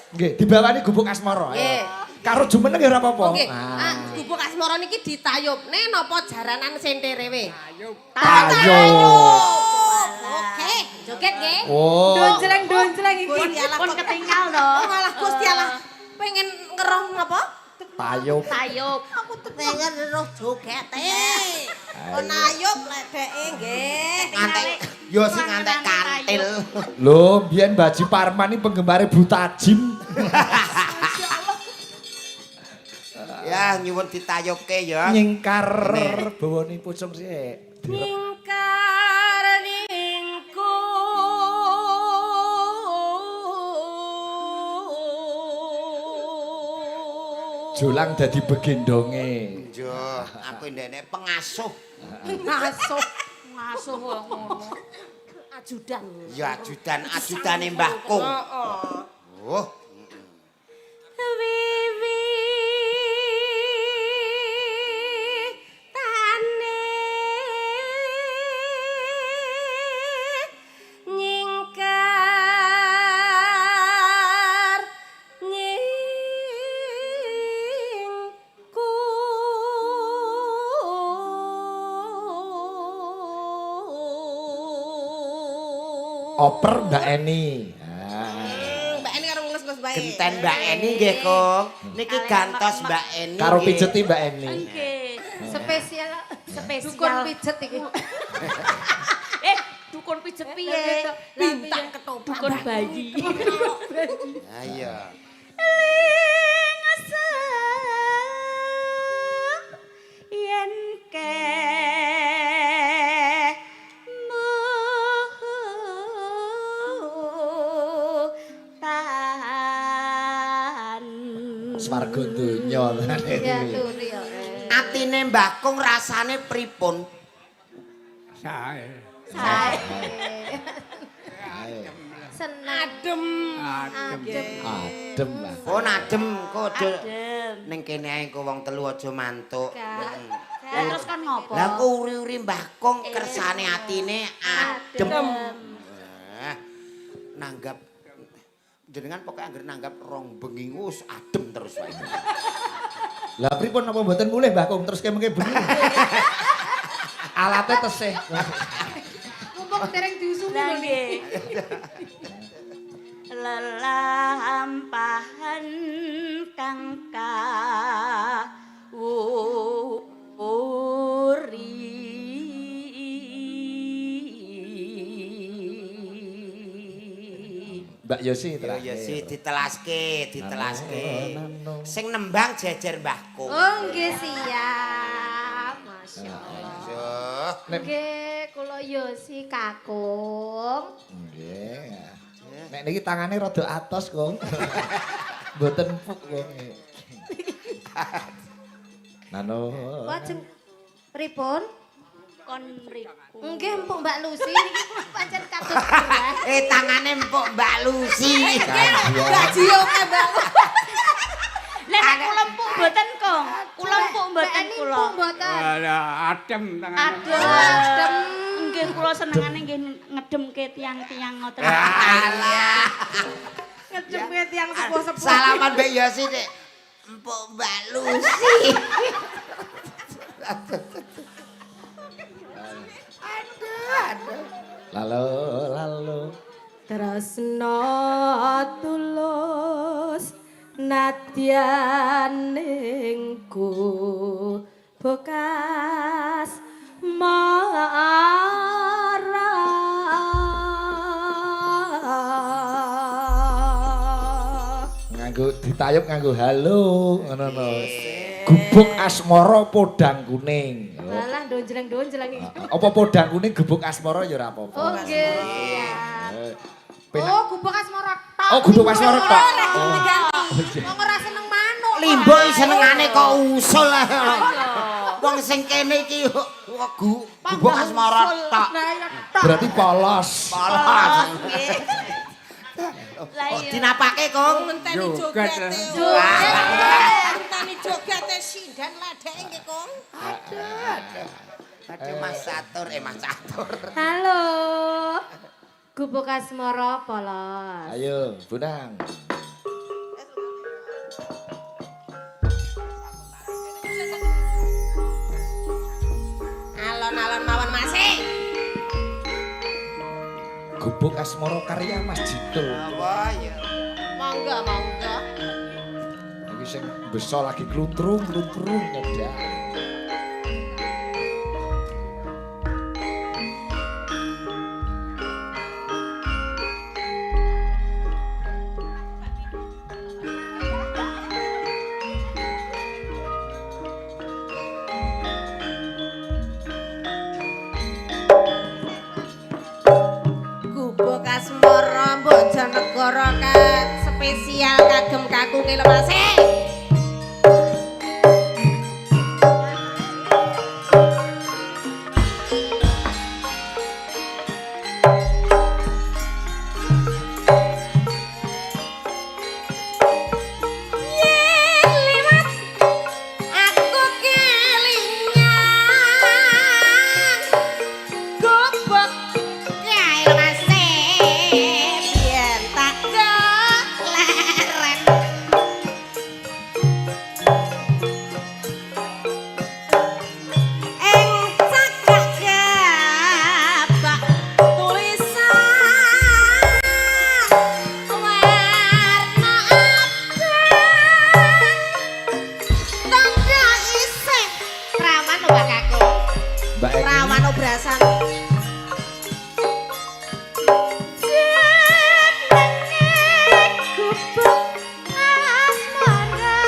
Nggih, dibawani gubuk asmara. Nggih. Karo jumeneng ya ora apa-apa. Oke. Ah. Ah, gubuk asmara niki ditayubne napa jaranan senterewe? Ayo. Tayub. Oke, joget nggih. Oh. Donjleng-donjleng iki. Gusti Allah pun kok ketinggal to. Oh, malah Gusti Allah pengen ngeroh napa? Tayub. Tayub. Aku tuh pengen ngeroh jogete. Kon ayub ledeke nggih. Ngantek yo sing ngantek kantil. Lho, mbiyen Mbah Haji Parman iki penggemare Butajim. Ya nyuwun ditayubke ya. Nyingkar bawane pucung sik. Direp. Nyingkar ningku. Jolang dadi begendonge. Yo, aku ndene pengasuh. Ngasuh. Ngasuh wong ngono. Ajudan. Ya ajudan, ajudane Mbah Kung. Heeh. Oh, Wiwi tane nyingkar nyingku. Oper Mbak Eni. Ah. Mbak Eni karo ngelus-ngelus Mbak Eni. Genten Mbak Eni nggih, Kong. Niki gantos Mbak Eni. Karo nggih. pijeti Mbak Eni. Nggih. Spesial Spesial. Dukun pijet iki. Eh, dukun pijet piye? Bintang ketoprak. Dukun bayi. Ayo. Ling yen ke tan. Swarga donya Ya turu ya. Atine Mbah Kung rasane pripun? Sae. Sae. Ayo. Seneng. Adem. Adem. Adem lah. Oh, adem kok aja Adem. ning kene ae kok wong telu aja mantuk. Gak. Lah terus kan ngopo? Lah kok uri-uri Mbah Kung kersane atine adem. Eh, nanggap jenengan pokoke anggere nanggap rong bengi wis adem terus wae. Lah pripun napa mboten mulih Mbah Kung terus mengke bengi. Alate tesih. Mumpung dereng diusumi Lah lho niki. nggih. Lelampahan kang kawuri. Mbak Yosi Yo terakhir. ya si ditelaske, ditelaske. Sing nembang jejer Mbah Kung. Oh nggih siap. Masya Allah. Yo. Nek Nggih, kula Yosi kakung. nggih. Nek niki tangane rada atos, Kung. Mboten empuk, Kung. Nano. Lajeng pripun? Kon mriku. Nggih empuk Mbak Lucy niki kula pancen kados kula. Eh tangane empuk Mbak Lucy. Gaji oke, Mbak. Lah nek kula empuk mboten, Kong. Kula empuk mboten Mbak Eni kula. empuk mboten. Alah, adem tangane. Adem. Adem. Nggih kula senengane nggih ngedemke tiang-tiang ngoten. Alah. Ngedemke tiyang sepuh-sepuh. Salaman Mbak Yosi Dik. Empuk Mbak Lucy. Lalu lalu. Tresno tulus nadyan ing bekas mara. Nganggo ditayub nganggo halo ngono no. Gubuk asmara podang kuning. Alah donjleng-donjleng iki. Apa podang kuning gubuk asmara ya ora apa-apa. Oh nggih siap. Eh, penak. Oh, gubuk asmara tok. Oh, gubuk asmara tok. Oh. Wong ora seneng manuk. Limbo senengane kok usul. Wong sing kene iki kok gubuk asmara tok. Berarti polos. Polos. Lah Oh, iya. dinapake, Kung. Ngenteni Joget, jogete. Joget. Ngenteni jogete sinden ledeke nggih, Kung. Aduh Mas Catur, eh Mas Catur. Halo. Gubuk asmara polos. Ayo, Bonang. Alon-alon mawon masih. Gubuk Asmara karya Mas Jitul. Wah, ya. Monggo, monggo. Iki sing beso lagi kluntrung-kluntrung nyedak. Gubuk Asmara Bojonegoro ka spesial kagem kakunge lho Mas. Yen liwat aku kelingan gubuk kae lho Mas. Biyen tak leren. Mbak Eni. Rawan obrasan. Gubuk asmara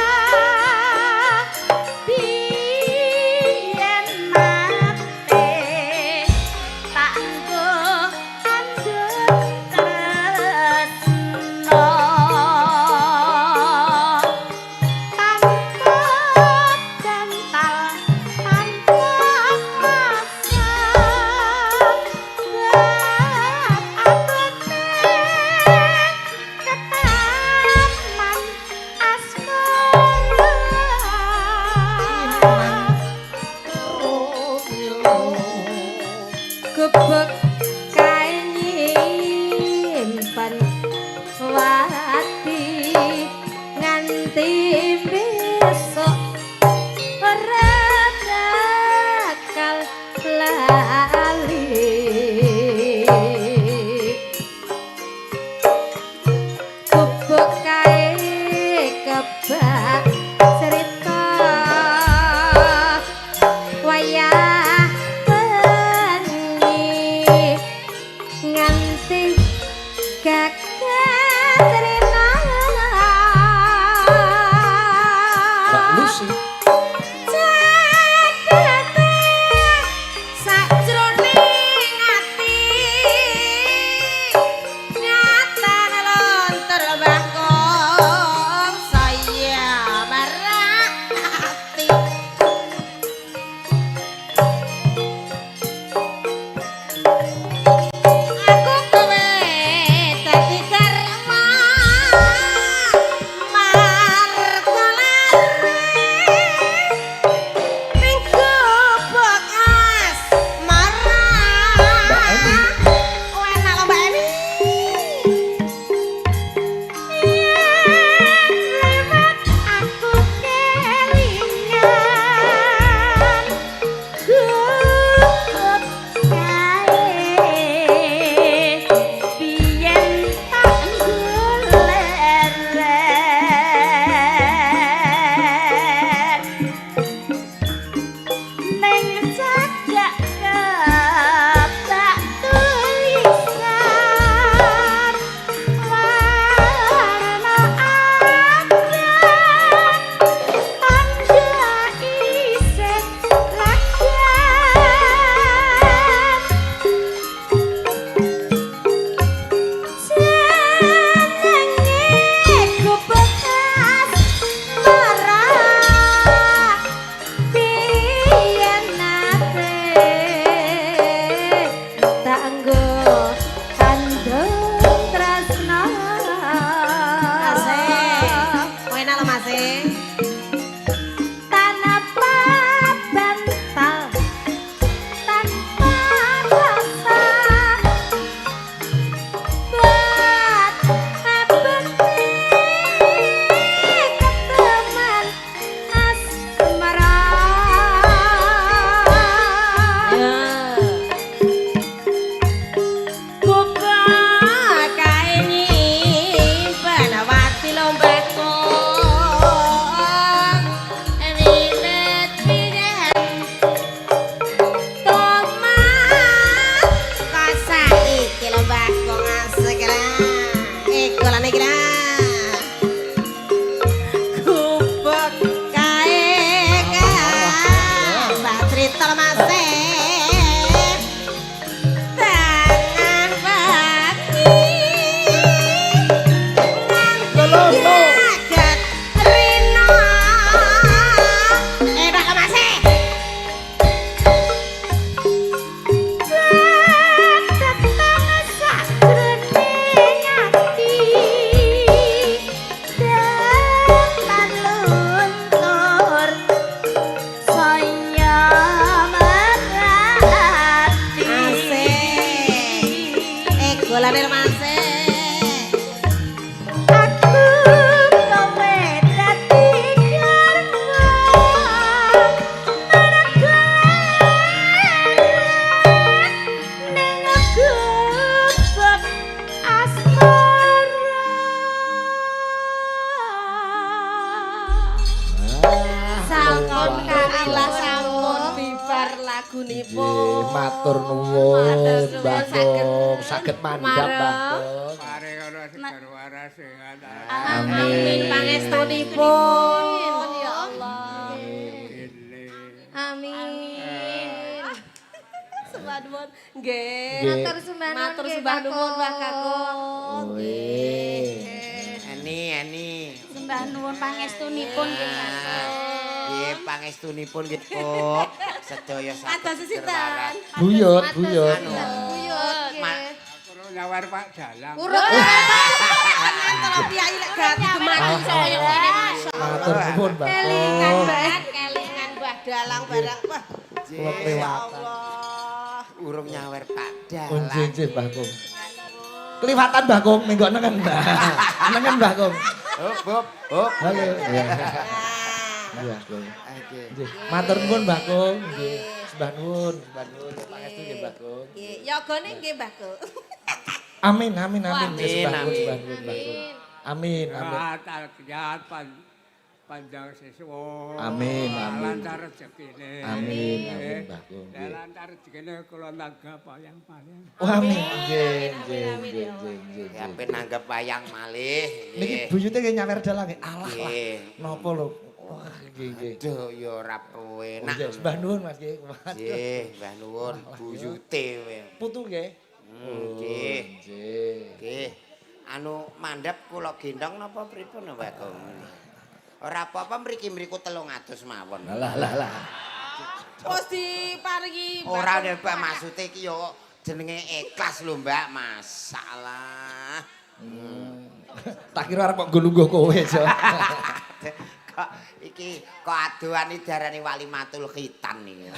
biyen mate tak nggo andut tresno tanpa bantal tanpa rasa bab abote ketaman asmara. Gubuk kae nyimpen wati nganti besok ora bakal lali. Gubuk kae kebak cerita wayah bengi nganti gagat rena. Mbak Lucy. Cedhete Sakjroning ati nyatane lontor bakong saya marak ati. Aku kowe dadi karma marko lare. Lagunipun. Nggih, matur nuwun Mbah Kong, saged mandhap Mbah Kong. Paring ana seger waras sehat. Amin. Pangestunipun. Ya Allah. Amin. Sembah nuwun. Nggih. Nggih. Matur sembah nuwun Matur nggih, sembah Kakung. nuwun Mbah Kakung. Wih. Eni, Eni. Sembah nuwun pangestunipun nggih Kakung. Nggih, pangestunipun nggih, Kok. Sedaya saged Atas seger sinten? waras. Buyut, buyut. Buyut nggih. Kulo nyawar Pak Dalang. Urut. Kalau piyai lek gak gemati saya ngene masyaallah. Matur nuwun Mbah Kelingan Kong. banget, kelingan Mbah Dalang barang. Wah, Kula ya kelewatan. Allah. Urung nyawer Pak Dalang. Unji nggih Mbah Kong. Kelewatan Mbah Kong, menggok nengen. Nengen Mbah Kong. Hop, hop, hop. Halo. Iya. Iya, Kong. Oke. Nggih. Matur nuwun Mbah Kong, nggih. Sembah nuwun, sembah nuwun pangestu nggih Mbah Kong. Nggih, yogane nggih Mbah Kong. Amin, amin, amin. Nggih, Amin, sembah nuwun, amin. sembah nuwun Mbah Kong. Amin, amin. Sehat alfiat panjang siswa. Amin, amin. Lancar rezekine. Amin, amin, Mbah Kong. Lah, Lancar rezekine kula nanggap wayang-wayang. Oh, amin. Nggih, nggih, nggih, nggih, nggih. Ya ben nanggep wayang malih. Niki buyute nggih nyawer dalang nggih. Alah lah. Nggih. Napa lho? Wah, nggih, nggih. Aduh, ya ora penak. Nggih, sembah nuwun Mas nggih. Waduh. Nggih, Mbah nuwun buyute kowe. Putu nggih. Nggih. Nggih. Nggih. Anu mandhap kula gendong napa pripun Mbah Kong? Ora apa-apa mriki mriku 300 mawon. Lah lah lah. Terus diparingi Mbah Ora Kong. nek Mbak maksude iki ya jenenge ikhlas lho Mbak, masalah. Tak kira arep kok nggo lungguh kowe, Jo. Kok iki kok adoan iki diarani walimatul khitan iki.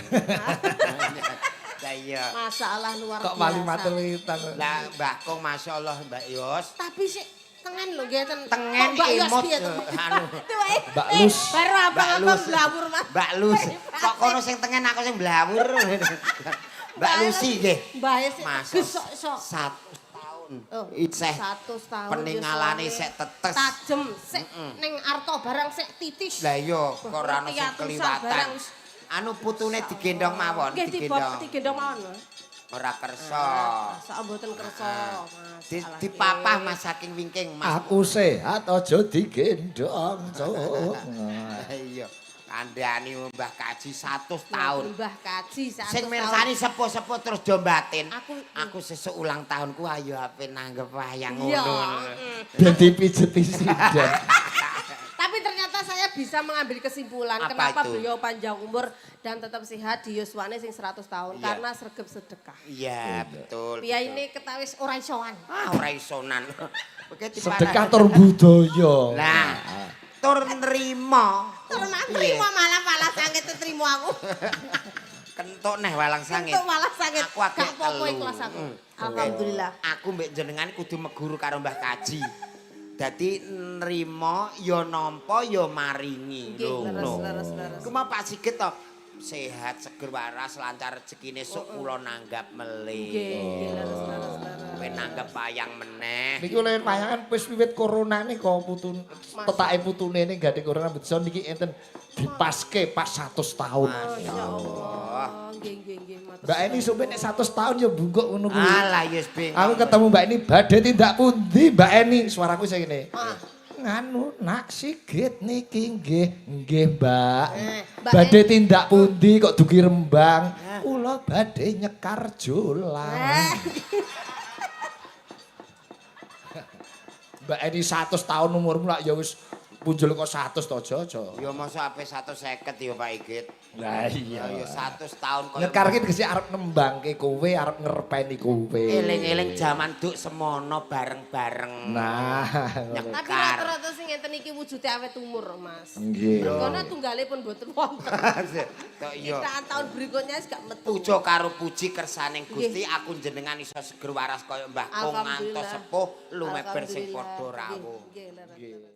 Lah iya. Masyaallah luar Kok biasa. wali matul hitam. Lah Mbah Kong masyaallah Mbak Yos. Tapi sik tengen lho nggih ten. Tengen Kok Mbak Yos imut, piye to? anu. Tuweke. Mbak Lus. Baru Mbak abang-abang Lus. blawur Mas. Mbak Lus. Kok kono sing tengen aku sing blawur. Mbak Lucy nggih. Mbak sik Mas. teges sok sok. 1 tahun. Oh, Isih 100 tahun. peningalane yuswane. sik tetes. Tajem sik ning arta barang sik titis. Lah iya, kok ora ono sing Ngerti atusan keliwatan. barang. Anu putune digendong mawon, Nggih digendong. digendong mawon. Ora kersa. Sak mboten kersa, Mas. Dipapah Mas saking wingking Mas. Aku sehat aja digendong, Cuk. Iya. Kandhani Mbah Kaji 100 tahun. Mbah Kaji 100 Sing mirsani sepuh-sepuh terus do batin. Aku sesuk ulang tahunku ayo ape nanggep wayang Iya. ngono. Ben dipijeti sinden. Tapi ternyata saya bisa mengambil kesimpulan Apa kenapa itu? beliau panjang umur dan tetap sehat di yuswane sing 100 tahun Iya. karena sregep sedekah. Iya, betul. Piye ini ketawis ora isoan. Ah, ora isonan. Oke, Sedekah tur budaya. Lah, tur nrimo. Tur nrimo malah malah sangit terima aku. Kentuk neh walang sangit. Kentuk walang sangit. Aku agak Gak apa-apa telu. ikhlas aku. Alhamdulillah. Aku mbek jenengan kudu meguru karo Mbah Kaji. Dadi nrimo ya nampa ya maringi. Nggih, leres, leres, leres. Ku mau Pak Sigit to sehat seger waras lancar rezekine sok kula nanggap melih. Nggih, nggih, leres, leres, leres. Kowe nanggap wayang meneh. Niki oleh wayangan wis wiwit coronane kok putun tetake putune ning gandeng corona bejo niki enten dipaske pas 100 tahun. Masya Allah. Nggih, nggih, nggih. matur Mbak Eni sampe nek 100 tahun ya bungkuk ngono kuwi. Alah ya wis bingung. Aku ketemu Mbak Eni badhe tindak pundi Mbak Eni suaraku sing ngene. Nganu nak Sigit niki nggih nggih Mbak. Mbak Badhe tindak pundi kok dugi Rembang. Kula badhe nyekar jolang. Mbak Eni 100 tahun umurmu lak ya wis punjul kok 100 to Jojo. Ya mosok ape 150 ya Pak Igit. Lah iya. Ya 100 tahun koyo Nyekar ki tegese arep nembangke kowe, arep ngerpeni kowe. Eling-eling jaman duk semono bareng-bareng. Nah, Tapi nyekar. rata-rata sing ngenten iki wujude awet umur, Mas. Nggih. Karena tunggale pun mboten wonten. Tok iya. Kitaan tahun berikutnya wis gak metu. Puja karo puji kersaning Gusti aku jenengan iso seger waras kaya Mbah Kong ngantos Alhamdulillah. sepuh lumeber sing Alhamdulillah. padha rawuh. Nggih, nggih, leres.